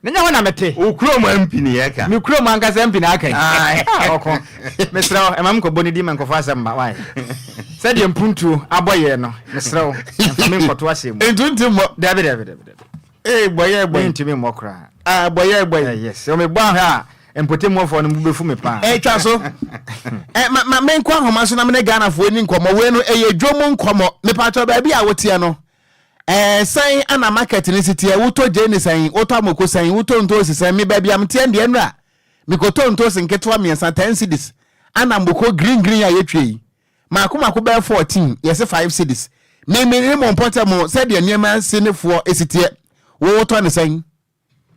Na nyɛ hɔ na mete. Wo kurom MP ne yɛka. Me kurom ankasa MP na aka yi. Ah, ɔko. Mesrɛ wo, ɛma me nkɔbɔ ne din ma nkɔfo asɛm mma. Why? Sɛdeɛ mpuntuo abɔ yɛn no, mesrɛ wo, mfa me nkɔto asɛm mu. Ntu nti mmɔ. Dabi, dabi, dabi, dabi. Ee, bɔyɛ bɔyɛ. Mentumi mmɔ koraa. Ah, bɔyɛ bɔyɛ. Eh, yes. Sɛ mebɔ ahwɛ a, mpɔtamuafoɔ no bo bɛfu me paa. Ɛtwa so. Eh, ma, ma menkɔ ahoma so na me ne Ghanafoɔ ni nkɔmmɔ. Wei no, ɛyɛ dwom nkɔmmɔ. Mepatɔ baabi a woteɛ no, Ɛɛ sɛn ana market no si teɛ? Wotɔ gyeene sɛn? Wotɔ amoko sɛn? Wotɔ ntoosi sɛn? Me baabi a meteɛ deɛ nnora mekɔtɔ ntoosi nketewa mmiɛnsa ten cedis ana moko green green a yɛtwa yi maako maako bɛyɛ 14 yɛse 5 cedis. Me me ne mo mpɔtam sɛdeɛ nneɛma si ne foɔ si teɛ wo wotɔ ne sɛn?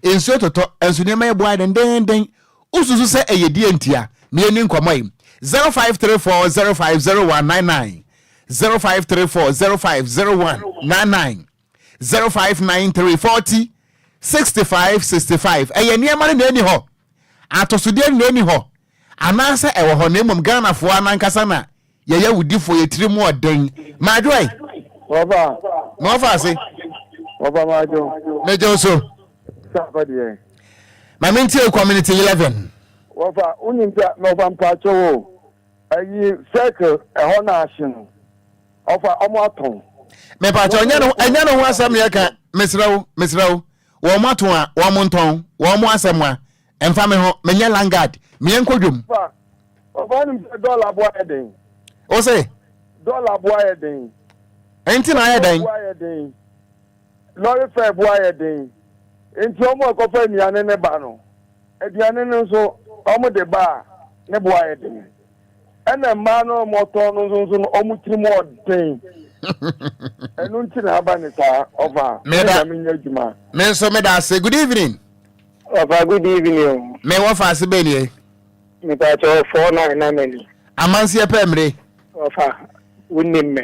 Nsuo totɔ, nso nneɛma yɛ boa dendeenden. Wosusu sɛ ɛyɛ deɛ ntia? Me yɛnni nkɔmmɔ yi. 0534 050199 0534 050199 0593 40 65 65 Ɛyɛ nneɛma no na ɛnni hɔ? Atosodeɛ no na ɛnni hɔ? Anaasɛ ɛwɔ hɔ na mmom Ghanafoɔ no ankasa na Yɛyɛ awudifoɔ, yɛ tiri mu ɔden. Madwo ɛ. Wɔfa. Ma wɔfa ase. Wɔfa madwo. Megye wo so. Safa deɛ. Ma mentie community 11. Wɔfa, wonim sɛ na wɔfa mpaakyɛw o. Ayi circle ɛhɔ na ahye no. Ɔfa ɔmo atɔn. Mepaakyɛw ɛnyɛ no ɛnyɛ no ho asɛm na yɛka. Mesrɛ wo, mesrɛ wo. Wɔn ato a wɔn ntɔn, wɔn asɛm a ɛmfa me ho. Menyɛ landguard. Meɛ nkɔ dwom. Wɔfa, Ɔfa nim sɛ dɔla bo ayɛ den. O se. Dɔla bo ayɛ den. Nti na ayɛ dɛn? Bo ayɛ den. Lɔre fɛ bo ayɛ den. Nti wɔn a ɛkɔfa nnuane ne ba no, aduane no nso wɔn de ba a, ne bo ayɛ den. Ɛna mmaa no a wɔtɔn no nso nso no, wɔn tirim ɔden. Ɛno nti na aba ne saa ɔfa. Meda Me nyɛ adwuma. Me nso meda ase. Good evening. Ɔfa good evening o. Me wɔ fa ase bɛn nie. Mepakyɛ ɔfɔɔ na ɛna mani. Amanseɛ pɛ mmire. Ɔfa wonim me.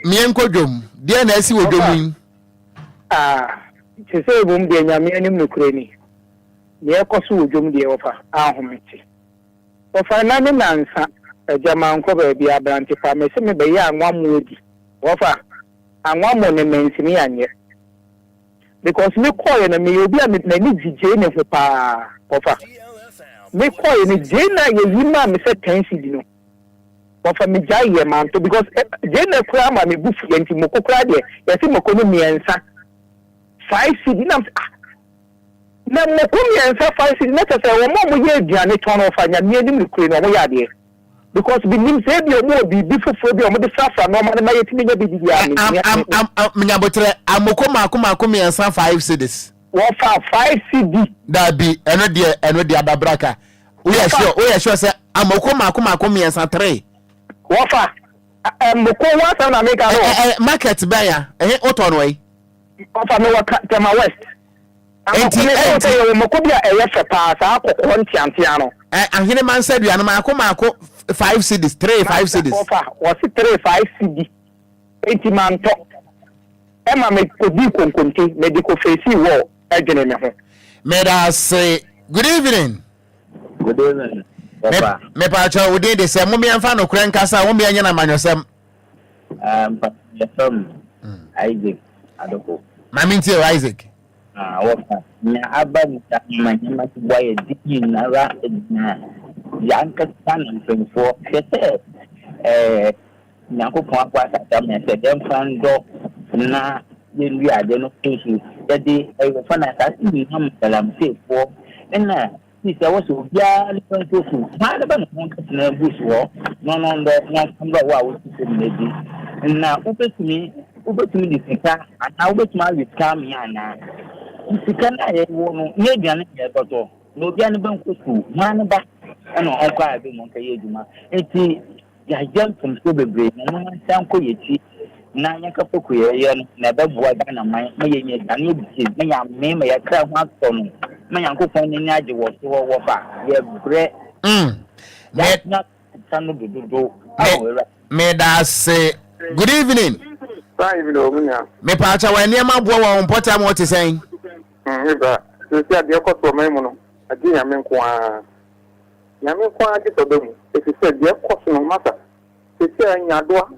Mie nkɔ dwom. Deɛ na asi wɔ dwom yi. Ah, te sɛ mmom deɛ Nyame anim nokorɛ ni. Deɛ ɛkɔ so wɔ dwom deɛ ɔfa ahomete. Wɔfa nna ne nansa, agya mankɔ baabi abrante pa mese me bɛyɛ anwammo adi. Wɔfa anwammo ne mansini anyɛ because me kɔɔyɛ no meyɛ obi a m'ani gye gyeene ho paa wɔfa me kɔɔyɛ no gyeene a yɛyi maa me sɛ ten cedi no wɔfa me gyae yɛ manto because gyeene koraa ma me bu fuiɛ nti moko koraa deɛ yɛse moko no mmiɛnsa 5 cedi nam sɛ ah. Na mmoko mmiɛnsa 5 cedi na kyerɛ sɛ wɔn a wɔyɛ aduane tɔn no wɔfa Nyame anim nokorɛ ni wɔyɛ adeɛ because menim sɛ ebia wɔn wɔ biribi foforɔ bi a wɔde frafra nnoɔma no ma yɛtumi nya bi didi a mentumi Am am am nyabotrɛ amoko mako mako mmiɛnsa 5 cedis. Wɔfa 5 cedi. Daabi ɛno deɛ ɛno deɛ adabraka woyɛ sure woyɛ sure sɛ amoko mako mako mmiɛnsa three. Wɔfa mmoko ho asɛm na meka no. Ɛ ɛ market bɛn ya ɛhe wotɔ no ɛyi. Wɔfa mewɔ Tema West. Enti, Amako ne enti. sɛ yɛwɔ mako bi a ɛyɛ fɛ paa, saa kɔkɔɔ nteantea no. Ɛ, ahenema nsadua no, maako maako 5 cedis, three 5 cedis. Wɔfa, wɔse three 5 cedi. Enti mantɔ. Ɛma me kɔdii konkonte, mede kɔ feesii wall, ɛdwene me ho. Meda ase. Good evening. Good evening, Papa. Me, mepaakyɛw, wo din de sɛ? Mom yɛmfa nokorɛ nkasa, mom yɛnyɛ no amanyɔsɛm. Ah, mpa yɛfrɛ m Isaac Adoko. Maame ntie o, Isaac. Ah, wɔfa nea aba mu saa ma nneɛma so boa yɛ di nyinara gyina yɛankasa na mpanyinfoɔ hwɛ sɛ ɛɛ Nyankopɔn abɔ asase ama yɛn sɛ yɛmfa ndɔ na yɛnwie ade no nso yɛde ɛyɛfa na asase nyinaa ma galamseyfoɔ ɛna Fi sɛ wɔsɛ obiara ne ba nso su, hwan ne ba na ɔnkɛtena bush hɔ na ɔno ndɔ na ɔmfa mbrɛ wo a wosi fam no edzi? Na wobetumi wobetumi de sika anaa wobetumi awe sika amee anaa? Sika no a yɛwɔ no, nyɛ eduane na yɛbɔtɔ, na obiara ne ba nkɔ skuul, hwan ne ba na ɔnkɔ aban mu ɔnkɛyɛ edwuma? Ntsi Yɛayɛ mfomsoɔ bebree na momma yɛnsan nkɔ yɛn akyi na yɛnkɔfa kuayɛ no na ɛbɛboa Ghana man ma yɛanya aduane adi na yɛamee ma yɛn kra ho atɔ no ma Nyankopɔn n'ani agye wɔ so hɔ wɔfa yɛbrɛ yɛatena sa no do dodo ao Awurade. Medase. Good evening. Fine evening o, me nua. Mepaakyɛw nneɛma boɔ wɔ wo mpɔtam hɔ te sɛn? Me bra, seesei a deɛ ɛkɔ so ɔman mu no, agye Nyame nko ara. Nyame nko ara gyesɛ ɔba mu efisɛ deɛ ɛkɔ so no masa seesei ara nyaadoa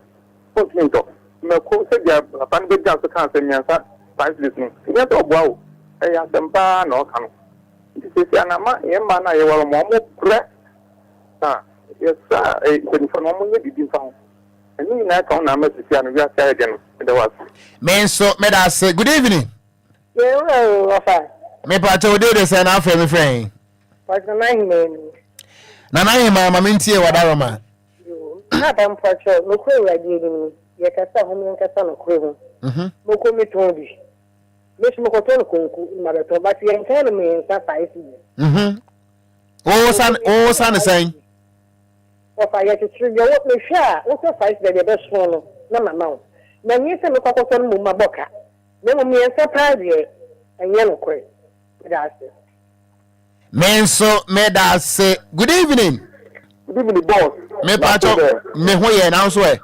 wontumi ntɔ mako sɛdeɛ papa no bɛgyina so kaa sɛ mmiɛnsa 5 cedis no ɛnyɛ sɛ ɔboa o ɛyɛ asɛm paa na ɔka no nti seesei ara na ama yɛn mmaa no a yɛware wɔn wɔn brɛ na yɛsrɛ mpaninfoɔ no wɔn nyɛ biribi mfa ho ɛno nyinaa ka ho na ama seesei ara no wiase ayɛ den no meda wo ase. Me nso meda ase. Good evening. Yɛn wura o, ɔfa. Mepakyɛ wo din de sɛn na afrɛ me frɛ he? Wɔdze Nana Ahemaa ni. Nana Ahemaa ma mentie w'adaroma. Yoo, Paapa mpakyɛw, nokorɛ Awurade anim ni, yɛkasa a hom yɛnkasa nokorɛ mu. Moko metɔn bi, me so mekɔtɔ no konko na mabɛtɔn, but yɛntɔn no mmiɛnsa 5 cedis. Wo sa ne sɛn? Wɔfa yɛkyekyere deɛ wo mehwɛ a wotɔ 5 cedis deɛ ɛbɛso no na mama wo, na nyɛ sɛ mekɔ akɔtɔ no mmom mabɔ ka, na mmom mmiɛnsa paa deɛ ɛnyɛ nokorɛ. Meda ase. Me nso meda ase. Good evening. Good evening boss. Me pacho me ho yɛ na nso ɛ.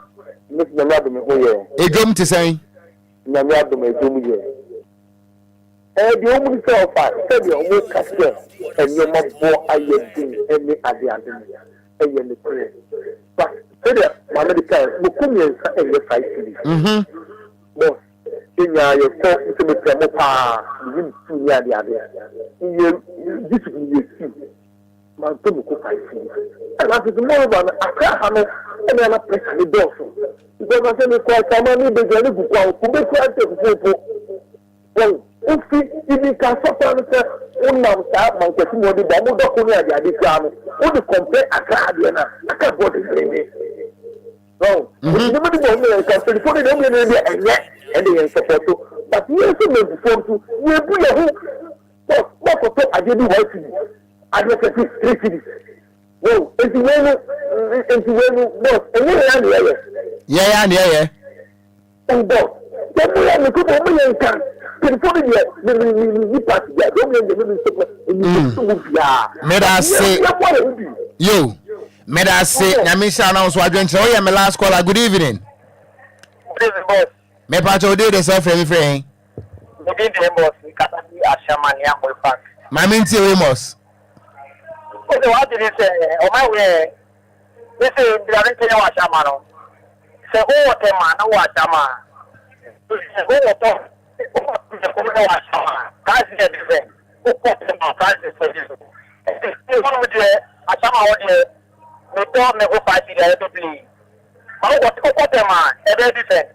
Me nso nyame adom me ho yɛ. Edwom te sɛn? Nyame adom edwom yɛ. Ɛɛ deɛ wɔn ni sɛ ɔfa sɛdeɛ wɔn ka sɛ nneɛma boɔ ayɛ den ɛne ade ade no ɛyɛ nokorɛ but sɛdeɛ maame de kae moko mmiɛnsa ɛnyɛ 5 cedis. Boss. Yɛn nyinaa yɛkɔ nti mepɛ mo paa meyi me stew ne ade ade meyɛ this week meyɛ stew mantɔ mako 5 cedis ɛna afei so moreover no Accra ha no ɛna na pressure ne dɔɔso because na sɛ mekɔ Akyama ne bɛgyina ne gu kwan kube kura nkyɛ fufuo mpo wɔn wofi even ka sɔkora no sɛ wonam saa mankasi mu ɔde ba ɔmo dɔko ne ade ade koraa no wode compare Accra adeɛ no a Accra bɔ dendenden. Wɔn nti nneɛma bi wɔ hɔ yɛn nka mpanyinfoɔ no deɛ wɔn yɛ deɛ ɛnyɛ ɛde yɛn sɔpɔto but yɛn nso mmebufoɔ nso yɛbu yɛn ho bɔs bɔkɔtɔ adeɛ bi 1 cedi adeɛ kɛse 3 cedis wɔn nti wei no nti wei no bɔs ɛnyɛ yɛn adeɛ yɛ. Yɛn adeɛ yɛ. On God. Deɛ mo yɛ no kofo mo yɛ nka. Mpanyinfoɔ no deɛ me me me me ni party bia deɛ ɔmo yɛ deɛ me me nsopɔ me me so mu biara. Meda ase. Yɛ bɔ yɛ ho bi. Yo. Meda ase. Nyame nhyira na wo so adwenkyerɛ. Woyɛ me last caller. Good evening. Good evening boss. Me pa kyɛ wo de sɛ frɛ me frɛ he. Me din de Amos, me kasa fi Ashaiman ne Amoy Park. Maame ntie Amos. Wo sɛ w'adwene sɛ ɔman wei Me se bra me nkyɛn wɔ Ashama no. Sɛ wowɔ Tema na wowɔ Ashama a, wowɔ tɔ wowɔ Tema na wɔ Ashama a, price yɛ different. Wokɔ Tema price is different. Ɛti hɔnom deɛ Ashama hɔ deɛ metɔ mako 5 cedi a ɛbɛ play. Ma wokɔ wokɔ Tema a ɛbɛyɛ different.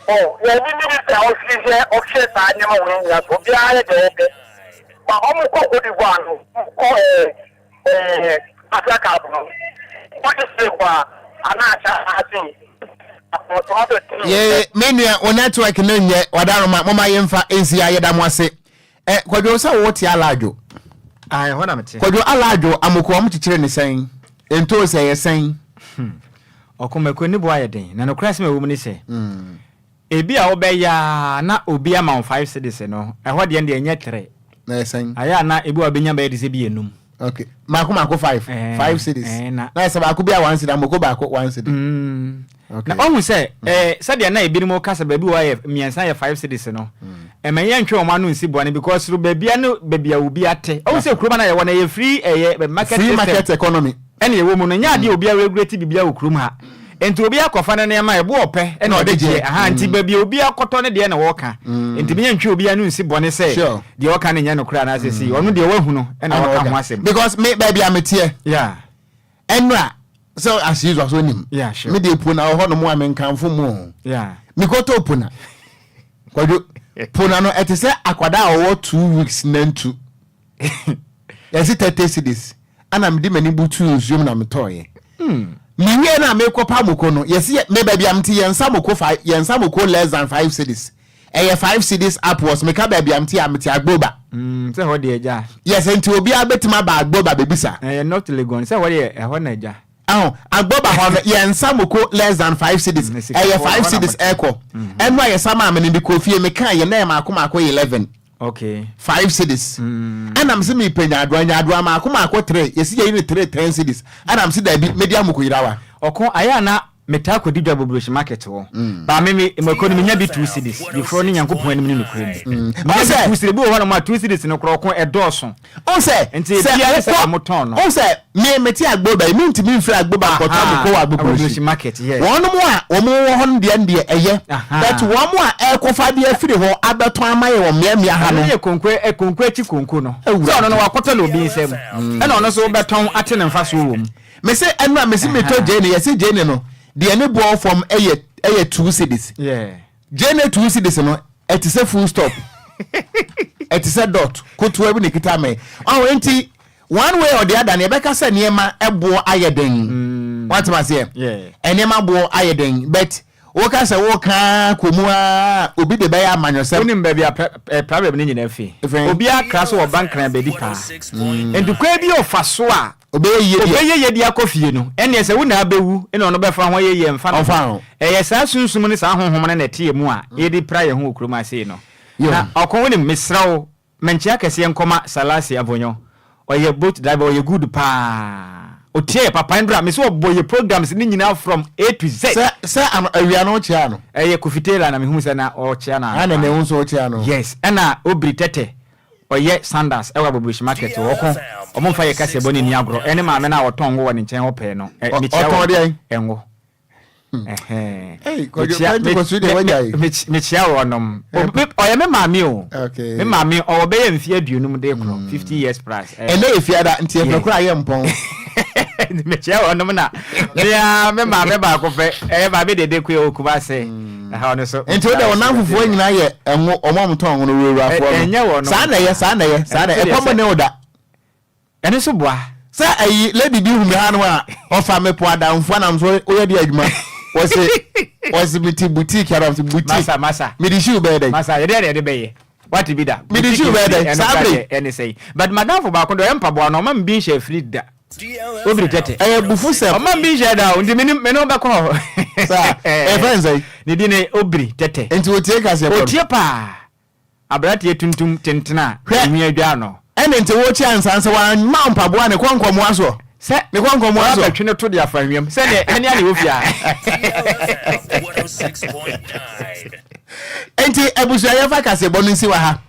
Oh, yɛn ni minister a ɔhwehwɛ ɔhwɛ saa nneɛma wɔ nyinaa so. Obiara yɛ deɛ ɔpɛ. Ma wɔn kɔ Cote d'Ivoire no, wɔn kɔ ɛɛ. Eh, Afia cup no, wode se kwa anaa akyɛ ase tomato tea. Ye me nua wo network no nyɛ wadaroma moma yɛmfa nsi a yɛda mo ase. Eh, kwadwo sɛ wo te alaadwo. Ah, ɛhɔ na mete. Kwadwo alaadwo amoko wɔn kyekyere ne sɛn? Ntoosi ɛyɛ sɛn? Hmm. Ɔko mako ne bo ayɛ den. Na nokorɛ asɛm a ɛwɔ mu ne sɛ, hmm. Ebi a wobɛyɛ ara na obi ama wo five cedis no, ɛhɔ deɛ no deɛ ɛnyɛ tere. Na ɛyɛ sɛn? Ayɛ a na ebi wɔ a wobɛnya bɛyɛ te sɛ bi enum. Okay, mako mako five, Ɛɛ, five cedis. ɛɛ, na. Na ɛsɛ baako bi a one cedi, amoko baako one cedi. Mm. Okay. Na wahu sɛ, ɛɛ, sɛdeɛ na ebinom ka sɛ baabi wɔ hɔ yɛ mmiɛnsa yɛ five cedis no, ɛmɛ yɛntwe wɔn ano nsi bɔne because baabi a ne baabi a obi ate. Wahu sɛ kurom a na yɛwɔ no ɛyɛ free ɛyɛ market Free system. market economy. Ɛna ɛwɔ mu no, nyɛ adeɛ a obiara regulate biribiara wɔ kurom ha. Nti obiara kɔfa ne nneɛma a, ɛbo a ɔpɛ ɛna ɔde gyeɛ. Aha, nti baabi a obiara kɔtɔ ne deɛ na wɔka. Nti menyɛ ntwe obiara no nsi bɔne sɛ deɛ ɔka no nyɛ nokorɛ anaasɛ sei. Ɔno deɛ wahu no ɛna ɔka ho asɛm. Because me baabi a meteɛ, Yeah. ɛnora sɛ as usual so onim. Yeah, sure. Me deɛ pona wɔ hɔ nom a menkamfo mu o. Yeah. Mekɔtɔɔ pona. Kwadwo, pona no ɛte sɛ akwadaa a ɔwɔ 2 weeks nantu. Yɛse 30 cedis. Ana mede m'ani butuu nsuom na metɔeɛ. Mewie no a mekɔpa moko no, yɛse yɛ, me baabi a mete yɛnsa moko five, yɛnsa moko less than 5 cedis. Ɛyɛ 5 cedis upwards. Meka baabi a mete a, mete Agboba. Sɛ hɔ deɛ agya. Yes, nti obiara bɛtumi aba Agboba bɛbisa. Ɛyɛ North Legon, sɛ hɔ deɛ ɛhɔ na agya. Aho, Agboba hɔ no, yɛnsa moko less than 5 cedis. Ɛyɛ 5 cedis ɛkɔ. Ɛno a yɛsa maa me no, mekɔɔ fie, mekaa yɛ na ɛyɛ maako maako 11. Okay. 5 cedis. Ɛna mese mepɛ nyaadoa, nyaadoa maako maako 3, yɛsi yɛyi no 3 10 cedis. Ɛna mese daabi, medi amoko yerawa. Ɔko, ayɛ a na metaa kɔdi dwa Bobroshi market hɔ. Ba me me mako no menya bi 2 cedis. Before ne Nyankopɔn anim ne nokorɛ mu. Menya bi 2 cedis, ebi wɔ hɔ nom a 2 cedis no koraa ɔko ɛdɔɔso. Wohu sɛ, Nti sɛ ebiara ne sɛ wokɔ, wɔn tɔn no. wohu sɛ me mete Agboba yi, mentumi mfiri Agboba nkɔtɔ Aha, amoko wɔ Agbobroshi. Agbobroshi market, yes. Wɔnom a wɔn wɔ hɔ no deɛ no deɛ ɛyɛ, Aha. but wɔn a ɛrekɔfa adeɛ afiri hɔ abɛtɔn ama yɛn wɔ mmeammea ha Ɛno no. yɛ konko, ɛ, konko akyi konko no. Sɛ Awurade. ɔno no wakɔtɔ no obi nsam, ɛna ɔno nso wobɛtɔn ate ne mfasoɔ wɔ mu. Mese ɛno a mese metɔ Aha. gyeene, yɛse gyeene no deɛ ne boɔ fam ɛyɛ ɛyɛ 2 cedis. Yeah. Gyeene 2 cedis no ɛte sɛ full stop, ɛte sɛ dot kotoa bi na ɛkita me. Ɔho nti one way or the other no yɛbɛka sɛ nneɛma ɛboɔ ayɛ den. Wate aseɛ? Nneɛma boɔ ayɛ den but woka sɛ woka kɔ mu a obi de bɛyɛ amanyɔsɛm. Wonim baabi a problem no nyinaa fi? Obiara kra so wɔ Bankran baabi paa. Nti kwan bi a ɔfa so a Ɔbɛyɛ yie deɛ. Ɔbɛyɛ yie de akɔ fie no, ɛnneɛ sɛ wo na abɛwu na ɔno bɛfa ho ayɛ yie a, mfa no ho. Ɛyɛ saa sunsum ne saa honhom no na ɛte yɛn mu a yɛde pira yɛn ho wɔ kurom ha sei no. Na ɔko, wonim, mesrɛ wo, mankyia kɛseɛ nkɔma Salasi Avonyo. Ɔyɛ boat driver, ɔyɛ good paa. Ɔtie yɛ papa. Ndra, mese ɔbɔ yɛ programs no nyinaa from A to Z. Sɛ, sɛ ano, awia no wokyea no? Ɛyɛ Kofi Taylor na mehu sɛ na ɔkyea no anɔpa. Ana na ɛhu sɛ wokyea no? Yes, ɛna Obiri Tɛtɛ. Ɔyɛ Sanders ɛwɔ Abobroshi market hɔ ɔko ɔmo nfa yɛ kaseɛ bɔ ne nni agorɔ ɛne maame no a ɔtɔn ngo wɔ ne nkyɛn hɔ pɛɛ no ɛ mekyia Ɔtɔn wɔn deɛn? ɛngo ɛhɛn Ei, Kwadwo, mekyia me Pentecost yi deɛ me wanya yi. me mekyia wɔnom Eh, me ɔyɛ me maame o Okay. me maame ɔwɔ bɛyɛ mfeɛ 50 de korɔ 50 years plus ɛ Ɛnɛ yɛ fiada nti yɛpɛ Yeah. koraa yɛ mpɔn. Mekyia wɔnom na mea me maame baako pɛ ɛyɛ maame dede koe wɔ Kumase ɛha ɔno so Nti wode wo namfofoɔ nyinaa yɛ ɛngo, ɔmo a ɔmotɔn ngo no wurawurafoɔ no. Saa na ɛyɛ, saa na ɛyɛ, saa na ɛyɛ. Ɛkɔm ne wo da. Ɛno nso boa. Sɛ ayi lady bi hu me ha no a ɔfa me po adamfo anam so woyɛ de adwuma. Wɔse wɔse me ti boutique anam so boutique. Masa masa. Me de shoe bɛyɛ dɛn? Masa yɛde yɛde yɛde bɛyɛ. Wate bi da. Me de shoe bɛyɛ dɛn? Saa bere. Ɛne sɛn. But madamfo baako de ɔyɛ mpaboa no ɔma me bi nhyɛ afiri da. Obiri tɛtɛ. Ɛyɛ bufusɛm. Ɔma bi nhyɛ da o, nti mene mene wobɛkɔ hɔ. Saa, ɛyɛ fɛn sɛn? Ne din ne Obiri tɛtɛ. Nti otie kaseɛ bɔ no? Otie paa. Aberanteɛ tuntum tenten a Hwɛ. nwi adwaa no. Ɛne nti wokye ansa sɛ wamma wo mpaboa ne kɔ nkɔmoa soɔ. Sɛ Ne kɔ nkɔmoa soɔ. wabɛtwe no to de afa nwiam sɛdeɛ ɛne a na ɛwɔ fie a. Nti abusua yɛmfa kaseɛbɔ no nsi wɔ ha.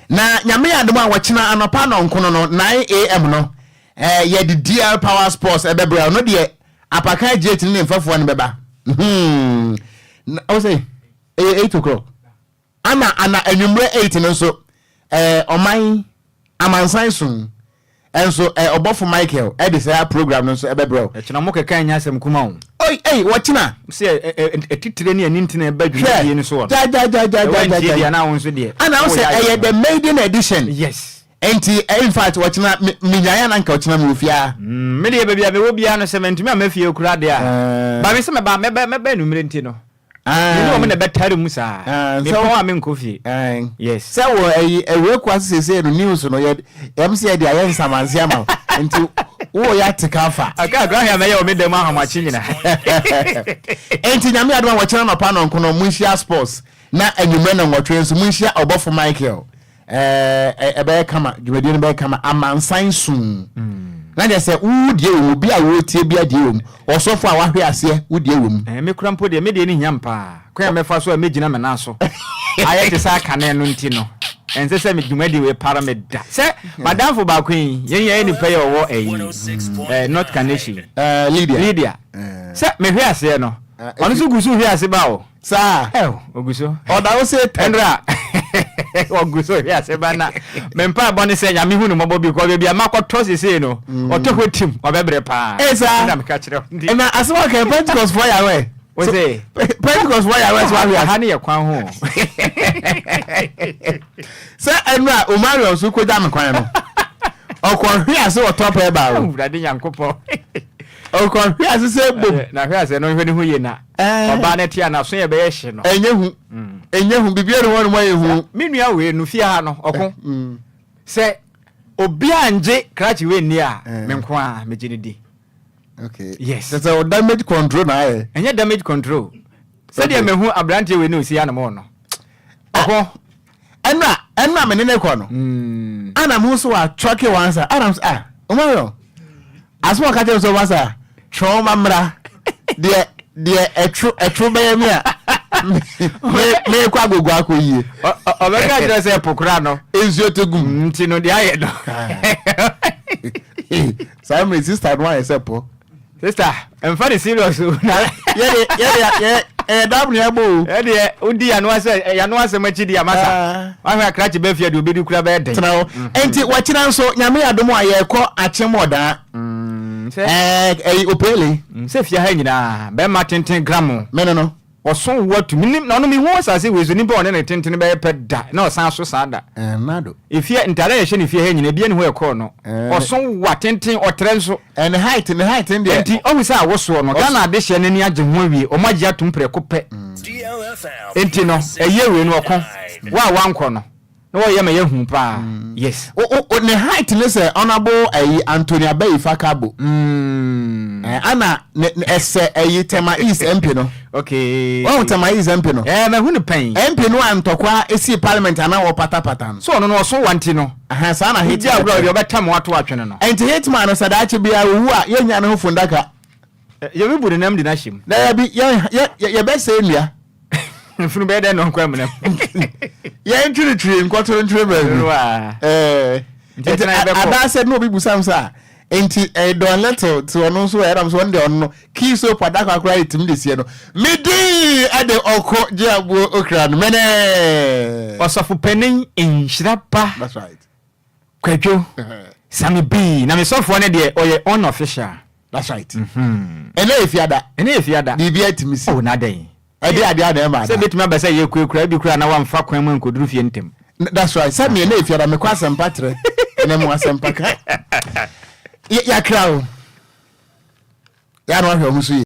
Na Nyame yɛ adom a wɔkyena anɔpa nɔnkono no 9am no eh, yɛde DL Power Sports ɛbɛbrɛ ɔno deɛ apakan GH ne ne mfɛfoɔ no bɛba. Hmm. Na, wo sɛ ɛyɛ 8 o'clock. Ana ana anwummerɛ 8 no nso eh, ɔman amansan so Nso ɛ ɔbɔfo Michael de saa program no nso bɛbrɛ wo. Ɛkyena mo kɛkɛ nyɛ asɛm kuma o. Oi ei wɔkyena. Sɛ ɛ ɛ atitire ne anintini ɛba dwumadie no so wɔ no. Gyaagyaagyaagyaagya. Sɛ wantie deɛ na wo nso deɛ. Ana wo sɛ ɛyɛ the maiden edition. Yes. Nti in fact wɔkyena me menyaeɛ a na nka ɔkyena mewɔ fie ara. Me deɛ baabi a mewɔ biara no sɛ mantumi amma fie koraa deɛ a. Ba me sɛ mɛba mɛba mɛba anwumerɛ nti no. Me ne wɔn na ɛbɛtare mu saa. Mepɔn a menkɔ fie. Yes. Sɛ wɔ ɛyi awura ase sese no news no yɛ yɛm sɛ yɛde ayɛ nsamanse ama wo nti wo yɛ ate ka fa. Aka akora hwɛ a mɛyɛ wɔ me dɛm ahomakye nyina. Nti nyame adom a wɔkyena nɔpa nɔnko no monhyia sports na anwummerɛ nɔnwɔtwe nso monhyia ɔbɔfo Michael. Ɛɛ ɛbɛyɛ kama, dwumadie no bɛyɛ kama, amansan sum. Na kyerɛ sɛ wo deɛ wɔ mu, obi a wɔretie bi adeɛ wɔ mu, ɔsɔfo a wahwe aseɛ, wo deɛ wɔ mu. Ɛɛ me kura mpo deɛ, me deɛ no hia me paa. Kwan a mɛfa so a mɛgyina me nan so ayɛ te sɛ akane no nti no, ɛnsɛ sɛ me dwumadie wei para me da. Sɛ madamfo baako yi, yɛn yɛyɛ nipa yi a ɔwɔ ɛyi, ɛɛ North Kaneshie. Ɛɛ Lydia. Lydia. Sɛ mehwe aseɛ no, ɔno nso gu so hwe ase ba o. Saa. Ɛw, ogu so. Ɔda wo se tɛm. Ɛnra, ɔgu so hwɛ ase ba na me mpaebɔ ne sɛ Nyame hu no mmɔbɔ bi kɔ baabi a makɔtɔ sesei no, ɔtɔ hɔ tim, ɔbɛbrɛ paa. Ee saa. Na meka kyerɛ wo. Nti. Na asɛm a ɔka Pentecost foɔ yɛ awɛ. Wo se. Pentecost foɔ yɛ awɛ so ahwe ase. Ha ne yɛ kwan ho. Sɛ ɛnra Omarion so kogya me kwan no, ɔkɔ hwe ase wɔ top air bar o. Awurade Nyankopɔn. Ɔkɔ hwe ase sɛ bom. Na hwe ase no nhwɛ ne ho yie na. Ɔbaa no te a n'aso yɛ bɛyɛ hye no. Ɛnyɛ hu. Ɛnyɛ hu. Biribiara ni hɔ nom ayɛ hu. Me nua wei no fie ha no ɔko. Sɛ obi angye krakye wei nni a, me nko ara megye no di. Okay. Yes. Sɛ sɛ damage control na ayɛ. Ɛnyɛ damage control. Sɛdeɛ mehu aberanteɛ wei ne osi anom no. Ɔko. Ɛnna ɛnna me ne ne kɔ no. Ana mo nso wa twɔke wɔn ansa. Ana mo sɛ ah Omarion. Asɛm a ɔka kyerɛ me sɛ ɔba saa twɛn ma mmra deɛ deɛ ɛtwo ɛtwo bɛyɛ me a me mekɔ agogo akɔ yie. Ɔbɛka kyerɛ sɛ po kora no. Nsuo te gum. Nti no deɛ ayɛ no. Saa mmerɛ sista no ayɛ sɛ pɔ. Sister, mfa ne serious o. Na yɛde yɛde yɛ ɛyɛ dam ne ɛbɔ o. Ɛdeɛ wodi yano asɛ yano asɛm akyi di amasa. Ah. Wahwɛ akrakye bɛ fie de obedi kura bɛyɛ den. Tena hɔ. Mm. Enti wɔkyena nso nyame adom a yɛkɔ akyem ɔdaa. Mm, sɛ ɛɛ ɛyi opele. Mm, sɛ fie ha nyinaa bɛrima tenten gramo. Mene no. Ɔso wo atu. Menim, na ɔno mehu asase wei so nipa a ɔne ne tenten bɛyɛ pɛ da, na ɔsan so saa da. Ɛnna do. Efie, ntaade a yɛhyɛ no fie ha nyinaa, ebia ne ho ɛkɔɔ no. Ɔso wa tenten, ɔtrɛ nso. Ɛɛ ne height, ne height no deɛ. Enti ɔhu sɛ awosoɔ no, Ghana adehyeɛ no ani agye ho awie, wɔn agye atom prɛko pɛ. Enti no, ɛyɛ wei no ɔko, wo a woankɔ no. Na wɔyɛ ma yɛhu paa. Yes. O o o ne height ne sɛ honourable ɛyi Anthony Abeyi Fakabo. Mm. Eh, ana ne ne ɛsɛ ɛyi Tema East MP no. Okay. Wɔn Tema East MP no. Ɛɛ mɛ hu ne pɛn. MP no a ntɔkwa esi parliament ana wɔ patapata no. So ɔno no ɔso wa nti no. Ahan saa na hitman. Wodi agorɔ deɛ ɔbɛtam wato atwene no. Ɛnti hitman no sɛ daakye biara owu a yɛnya ne ho fundaka. Yɛbɛbu ne nam de no ahyɛ mu. Daabi yɛn yɛ yɛbɛsɛe nnua. Mfunu bɛyɛ dɛn na ɔnkɔ amena mu? Yɛn twiritwiri nkɔtoro ntwere baabi. Nti anaasɛ na obi busa m sɛ a nti ɛyɛ Don Little te ɔno nso ɛyɛ nam so ɔno deɛ ɔno no key soap adaka koraa yɛtumi de sie no medin ɛde ɔko gye aboɔ okra no mene Ɔsɔfo panin nhyira pa. That's right. Kwadwo, Sammy B, na me sɔfoɔ no deɛ ɔyɛ unofficial. That's right. Ɛnɛ yɛ fiada. Ɛnɛ yɛ fiada. Biribi atumi si. Oh, na dɛn? Ɛde adeɛ a na ɛma ada. Sɛ ebetumi aba sɛ yɛkue kura ebi kura na wamfa kwan mu ankɔduru fie ntɛm. That's right. Sɛ me ɛnɛ yɛ fiada mekɔ asɛmpa trɛ ɛnɛ mo asɛmpa ka. Yɛakra o. Yɛ ano ahwɛ ɔho so yie.